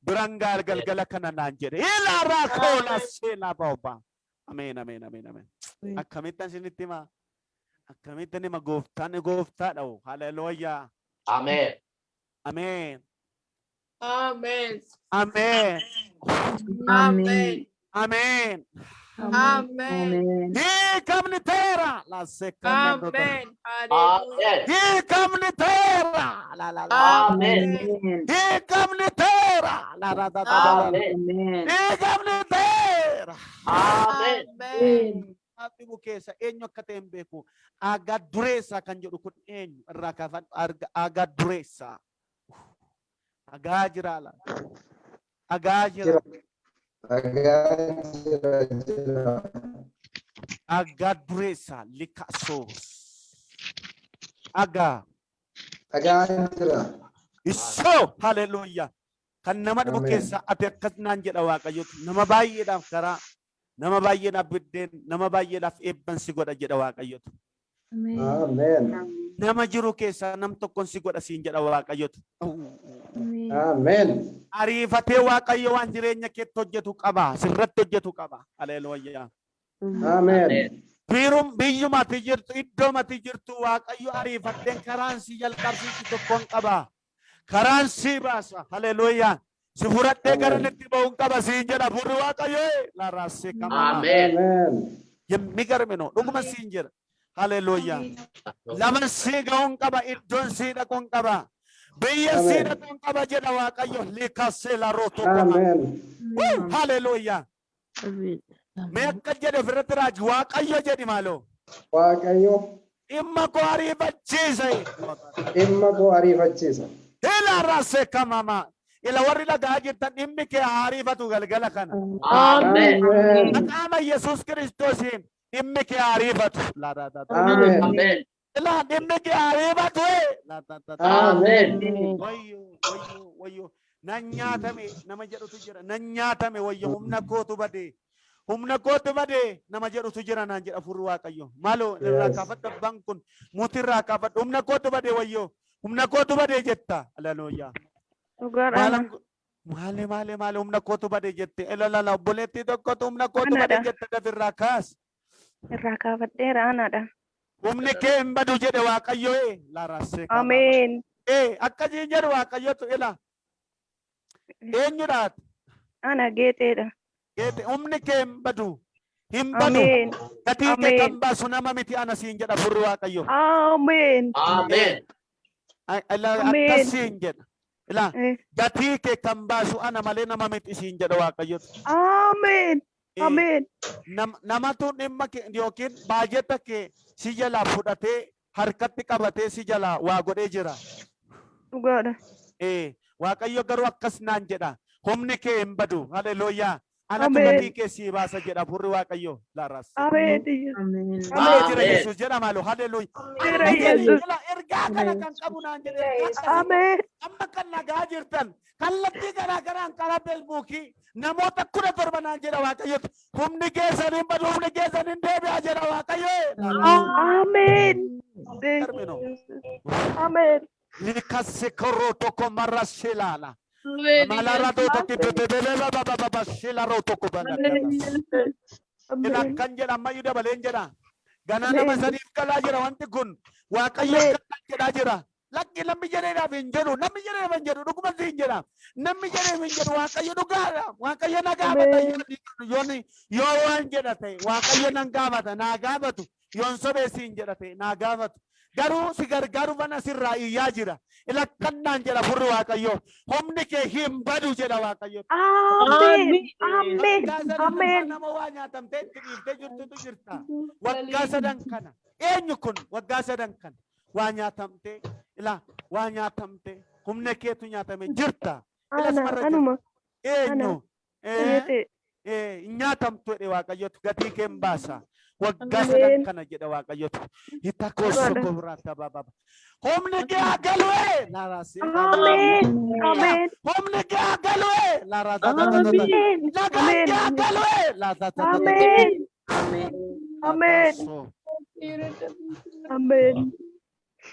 Biraan gaal galgala kana naan jedhe. Ilaaraa koola seelaa baobaa. Ameen, ameen, ameen, ameen. Akkamittan isinitti himaa? Akkamittan hima? Gooftaan gooftaadha. Haleluuyaa. Ameen. Ameen. Amen. Ameen. Amen. Ameen. Amen. Hiikamni ta'eera. Amen. Hallelujah. Ameen. Hiikamni ta'eera. La la la. Ameen. Hiikamni ta'eera. La la la la la. Ameen. Hiikamni ta'eera. Ameen. Amen. Dhibu keessa eenyu akka ta'e hin beeku. Aagaa dureessaa kan jedhu kun eenyu irraa kaafan aagaa dureessaa. Agaa jira la. Agaa jira. Dhagaa jira jira. Aagaa dureessaa likasoos. Agaa. Dhagaa jira. Isoo haleluuyaa. Kan nama dhibu Ameen. keessa ati akkas naan jedha Waaqayyotu. Nama baay'eedhaaf karaa, nama baay'eedhaaf biddeen, nama baay'eedhaaf eebban si godha jedha Waaqayyotu. Ameen. Nama jiru keessaa nam tokkon si godha siin jedha Waaqayyotu. Ameen. Ariifatee Waaqayyo waan jireenya keetti hojjetu qaba. Sirratti hojjetu qaba. Haleluuyaa. Ameen. Biiruun biyyuma ati jirtu, iddoo ati jirtu, Waaqayyo ariifatteen karaan si jalqabsiisu tokkoon qaba. Karaan si baasa. Haleluuyaa. Si fudhadhee gara itti ba'uun qaba siin jedha furri Waaqayyo. Laraasee kamama. Ameen. Ameen. የሚገርም ነው. Dhuguma siin jedha. Haleluuyaa. Lama sii ga'uun qaba. Iddoon sii dhaquun qaba. Biyya sii Ameen. dhaquun qaba jedha Waaqayyo. Liikasee larootu qaba. Ameen. Haleluuyaa. Mee akka jedhe ofirratti raaji Waaqayyo jedhi maaloo. Waaqayyo Dhimma koo ariifachiise. dhimma koo ariifachiisa. Ila raasee kamama. Ila warri dhagaa jirtan, dhimmi kee haa ariifatu galgala kana. Ameen. Ameen. Maqaama Yesuus Kiristoosiin dhimmi kee haa ariifatu. La la la la. Ameen. Ameen. Ila dhimmi kee haa ariifatu. La la la la. Ameen. Wayyoo, wayyoo, wayyoo! Nan nyaatame nama jedhutu jira. Nan nyaatame, wayyo, humna kootu bade. Humna kootu bade nama jedhutu jira naan jedha furri Waaqayyo. Maaloo irraa Yes. kaafadhu abbaan kun muutii irraa kaafadhu humna kootu bade wayyoo humna kootu bade jetta. Haleluuyaa. Dhugaadha. Maalan maali maali maali humna kootu bade jette. Elalala obboleettii tokkotu humna kootu bade Anadha. jette dafirraa kaas. Irraa kaafadheera anadha. Humni kee hin badu jedhe Waaqayyo ee laarassee kaabaa. Ameen. Ee akkasiin jedhu Waaqayyotu ila. Eenyudhaat? Ana geexeedha. Geete humni kee hin badu. Hin badu. Ameen. Gatii kee Ameen. kan baasu nama miti ana siin jedha furri Waaqayyo. Ameen. Ameen. Ameen. Akkasiin jedha. Ila Eh, gatii kee kan baasu ana malee nama miti siin jedha Waaqayyo. Ameen. Eh, Ameen. Namatu dhimma kee yookiin baajeta kee si jalaa fudhatee harkatti qabatee si jalaa waa godhee jira. Dhugaadha. Eh, Waaqayyo garuu akkas naan jedha. Humni kee hin badu. Haleluuyaa. Anatu Ameen. gatii kee sii baasa jedha furri Waaqayyo. Laaraas. Ameen. Yesuus. Maal jira Ameen. Yesuus jedha maalo. Haleluuyaa. Jira Yesuus. Ila ergaa kana kan qabu naan jedhe. Ergaa akkasii Ameen. amma kan nagaa jirtan kallattii garaa garaan karaa feesbuukii namoota 17 naan jedha Waaqayyotu. Humni keessan hin badu, humni keessan hin deebi'a jedha Waaqayyo. Ameen. Termino. Ameen. Likasikoro toko marashilala. Ameen. Malarado tokko bebebebebebebebe shilaro tokko balakala. Ila Ameen. kan jedha ammayyuu dabaleen jedha. Ganaa nama Ameen. sadiif galaa jira wanti kun. Waaqayyo Ameen. akkan jedhaa jira. Lakki namni jedheedhaaf hin jedhu namni jedheef hin jedhu dhuguma siin jedha. Namni jedheef hin jedhu Waaqayyo dhugaadha. Waaqayyo na gaafata Ameen. yoo waan jedha ta'e Waaqayyo nan gaafata naa gaafatu yoon sobee siin jedha ta'e naa gaafatu. Garuu si gargaaruuf ana sirraa iyyaa jira. Ilakkannaan jedha furri Waaqayyo. Humni kee hin badu jedha Waaqayyo. Ameen. Ameen. Waggaa sadan Ameen. nama waa nyaatamtee itti dhiiftee jirtutu jirta. Waggaa sadan kana. Eenyu kun waggaa sadan kana waa nyaatamtee ila waa nyaatamtee humna keetu nyaatame jirta. Ila Ana sumarra jirta. anuma. Eenyu? Geexee. Hin nyaatamtu jedhe Waaqayyotu gatii kee hin baasa. Waggaa sadan Ameen. kana jedha Waaqayyotu. Hitta koosu Dhugaadha. kobraata baababa. Humni kee haa galu ee. Laaraasee. Ameen. Ameen. Humni kee haa galu ee. Laaraasa. Ameen. Nagaan Ameen. kee haa galu ee. Laaraasa. Ameen. Ameen. Ameen.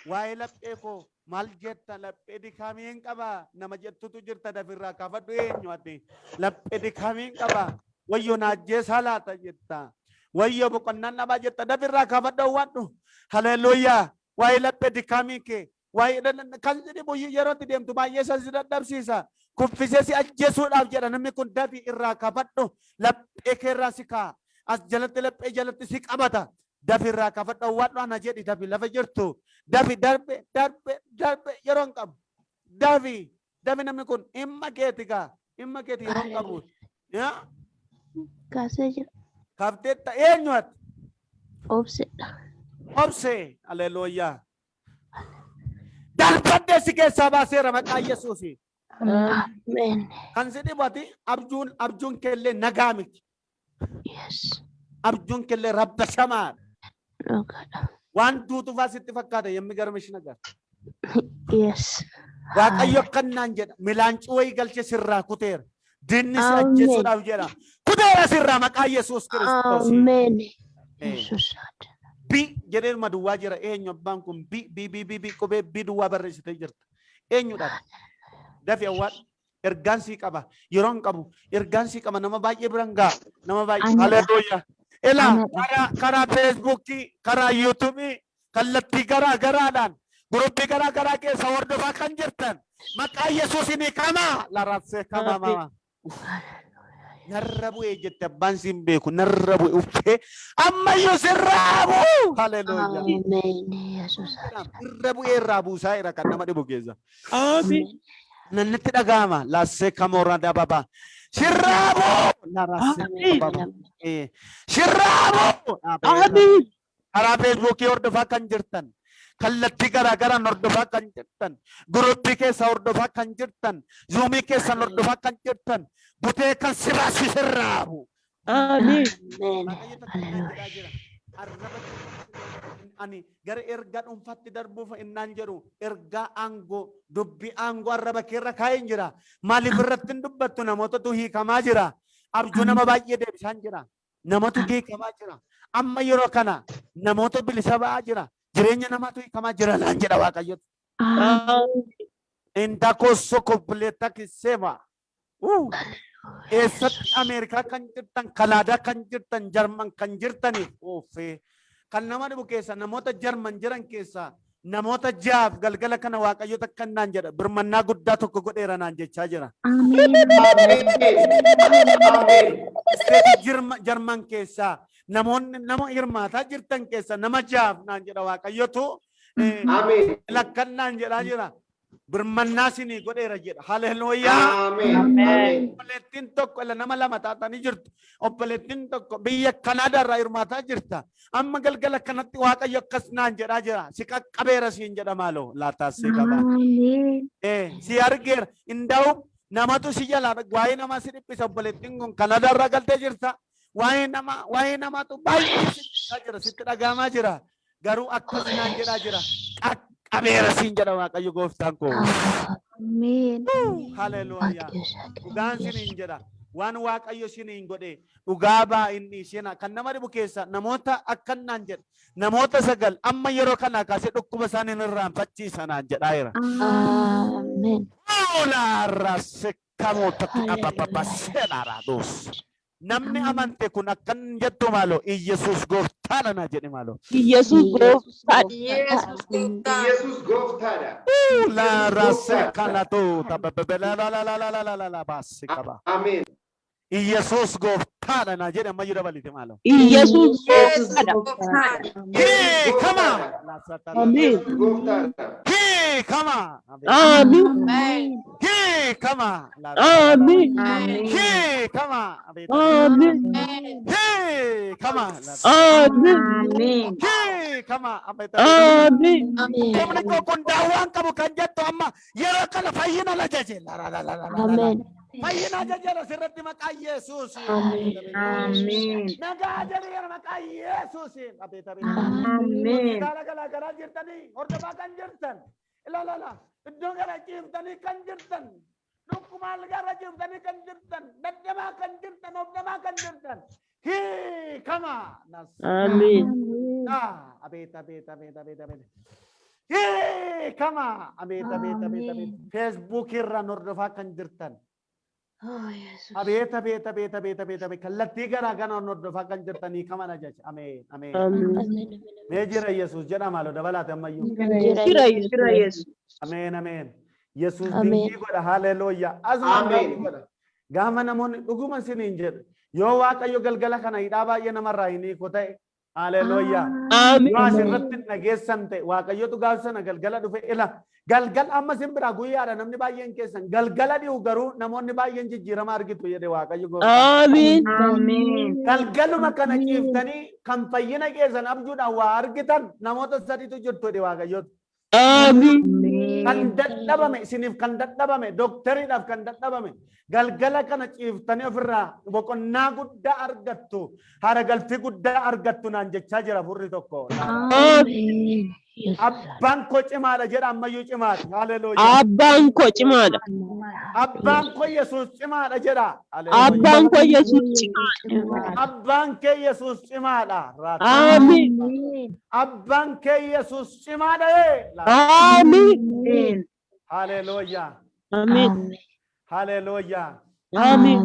Waa'ee laphee koo maal jetta laphee dikaamii hin qaba nama jettutu jirta dafirraa kaafadhu eenyu ati laphee dikaamii hin qaba wayyo na ajjeesaa laata jetta wayyo boqonnaan dhabaa jetta dafirraa kaafadhu hawwadhu haleluuyaa waa'ee laphee dikaamii kee waa'ee kan si dhibu yeroo itti deemtu baay'ee isa si dadhabsiisa kuffisee si ajjeesuudhaaf jedha namni kun dafi irraa kaafadhu laphee kee irraa si kaa'a as jalatti laphee jalatti si qabata dafi irraa kaafadhu hawwadhu ana jedhi dafi lafa jirtu dafi darbe darbe darbe yeroo hin qabu dafi dafi namni kun dhimma keeti gaa dhimma keeti yeroo hin qabu yaa Kaasee jira. kaafteetta eenyu ati Obsedha. Obse haleluuyaa darbadde si keessaa baaseera maqaa Yesuusi Ameen. kan si dhibu ati abjuun abjuun keellee nagaa miti Yes. abjuun keellee rabba shamaadha Dhugaadha. waan duutufaa sitti fakkaata yemmi garmish nagar Yes. Waaqayyo akkannaan jedha milaancii wayii galche sirraa kuteera dinni si Ameen. ajjeesuudhaaf jedha kuteera sirraa maqaa Yesuus Kiristoos. Ameen. Yesuus. Bi jedhee duwwaa jira eenyu abbaan kun bi bi bi bi bi qubee bi duwwaa barreessitee jirta eenyudha dafi awwaal ergaan sii qaba yeroo hin qabu ergaan sii qaba nama baay'ee biran ga'a nama baay'ee Anadha. haleluuyaa ila Anadha. karaa karaa feesbuukii karaa yuutuubii kallattii garaa garaadhaan guruppii garaa garaa keessa hordofaa kan jirtan maqaa Yesuusin hiikamaa larassee kamaa mama narra bu'ee jette abbaan siin beeku narra bu'e uffee ammayyuu sirraa bu'u haleluuyaa Ameen. Yesuus. irra bu'ee irraa buusaa jira kan nama dhibu keessa. Ameen. Nannatti dhaga'ama laassee kamoora dababa sirraa bu'u larassee Ameen. kababa sirraa bu'u karaa feesbuukii hordofaa kan jirtan kallattii garaa garaan hordofaa kan jirtan guruppii keessa hordofaa kan jirtan zuumii keessan hordofaa kan jirtan butee kan si baasu sirraa bu'u. Ameen. Waaqayyo tokko naan jedhaa jira. Arraba ani gara ergaa dhuunfaatti darbuuf innaan jedhu ergaa aangoo dubbii aangoo arraba keerra kaa'een jira. Maaliif irratti hin dubbattu namootatu hiikamaa jira. Abjuu nama baay'ee deebisaan jira. Namatu hiikamaa jira. Amma yeroo kana namoota bilisa ba'aa jira. Jireenya namaatu hiikamaa jira naan jedha Waaqayyo. Indakosso kompleetta kisseema. Eessatti Ameerikaa kan jirtan, Kanaadaa kan jirtan, Jarman kan jirtaniif uuffee. Kan nama dhibu keessa namoota Jarman jiran keessaa namoota jaaf galgala kana Waaqayyo takka naan jedha. Birmannaa guddaa tokko godheera naan jechaa jira. Isteetii Jarman keessaa namoonni nama hirmaataa jirtan keessa nama jaaf naan jedha Waaqayyotu lakkan naan jedhaa jira. Birmannaa sinii godheera jedha. Haleluuyaa. Obboleettiin tokko ila nama lama taatanii jirtu. Obboleettiin tokko biyya Kanaadaa irraa hirmaataa jirta. Amma galgala kanatti Waaqayyo akkas naan jedhaa jira. Si qaqqabeera siin jedha maaloo laataa si qaba. Si argeera. Indaa'u namatu si jalaa waa'ee namaa si dhiphisa obboleettiin kun Kanaadaa irraa galtee jirta. Waa'ee namaa waa'ee namaatu baay'ee si dhiphisaa jira sitti dhaga'amaa jira. Garuu akkas naan jedhaa jira. Qaqqabeera siin jedha Waaqayyo gooftaan koo. Ameen. Haleluuyaa. Dhugaan siniin jedha. Waan Waaqayyo siniin godhe dhugaa baa inni isheen kan nama dhibu keessa namoota akkan naan jedha. Namoota 9 amma yeroo kanaa kaasee dhukkuba isaanii irraanfachiisa naan jedhaa jira. Ameen. Olaarraa sekkamoota qabababa seenaaraa dos. Namni amante kun akkan jettu maaloo Iyyasuus gooftaadha naa jedhe maaloo. Iyyasuus gooftaadha. Yesus gooftaadha. Yesus gooftaadha. Laarraa sekkalatoota bababala baasii qaba. Ameen. Iyyasuus gooftaadha naa jedhe ammayyuu dabalite maaloo. Iyyasuus Yesus gooftaadha. gooftaadha. Hiikama. Ameen. Yesus gooftaadha. Hiikama. Ameen. Ameen. Hiikama. Ameen. Hiikama. Ameen. Ameen. Hiikama. Ameen. Hiikama. Ameen. Humni koo kun daawwaan qabu kan jettu amma yeroo kana fayyina la jaje. La la la la la la la. Ameen. Fayyina jajeera sirratti maqaa Yesuus. Nagaa jedheera maqaa Yesuusiin. Abeet abeet. Hospitaala garaa garaa jirtanii hordofaa kan jirtan. Ilaalala iddoo gara ciiftanii kan jirtan. Dhukkuba algaarra ciiftanii kan jirtan. Dadhabaa kan jirtan. Obdamaa kan jirtan. Hiikama. Ameen. Ah, abeet abeet abeet abeet abeet. Hiikama. Abeet abeet abeet abeet. Feesbuuk irraan hordofaa kan jirtan. Oh, Yesus. Abeet abeet abeet abeet abeet abeet kallattii garaa garaan hordofaa kan jirtan hiikaman ajaja. Ameen ameen. Ameen. Ameen. Mee jira Yesuus jedha maaloo dabalaate ammayyuu. Jira Yesuus. Ameen ameen. Yesuus Ameen. dinqii godha haleluuyaa. Asuma Ameen. dinqii godha. Gaafa namoonni dhuguma isiniin jedhu yoo Waaqayyo galgala kana hidhaa baay'ee namarraa hin hiiku ta'e haleluuyaa. Ameen. Yoo asirratti hin dhageessan ta'e Waaqayyotu gaafa sana galgala dhufe ila galgal amma isin biraa guyyaadha namni baay'een keessan galgala dhi'u garuu namoonni baay'een jijjiirama argitu jedhe Waaqayyo gooftaan. Ameen. Galgaluma kana ciiftanii kan fayyina keessan abjuudhaan waa argitan namoota sadiitu jirtu jedhe Waaqayyotu. Ameen. Kan dadhabame isiniif kan dadhabame doktariidhaaf kan dadhabame galgala kana ciiftanii ofirraa boqonnaa guddaa argattu haara galfii guddaa argattu naan jechaa jira furri tokko. Ameen. Yesus. Abbaan koo cimaadha jedha ammayyuu cimaadha. Haleluuyaa. Abbaan koo cimaadha. Abbaan koo Yesuus cimaadha jedha. Haleluuyaa. Abbaan koo Yesuus cimaadha. Abbaan kee Yesuus cimaadha. Ameen. Abbaan kee Yesuus cimaadha. Ameen. Haleluuyaa. Ameen. Haleluuyaa. Ameen.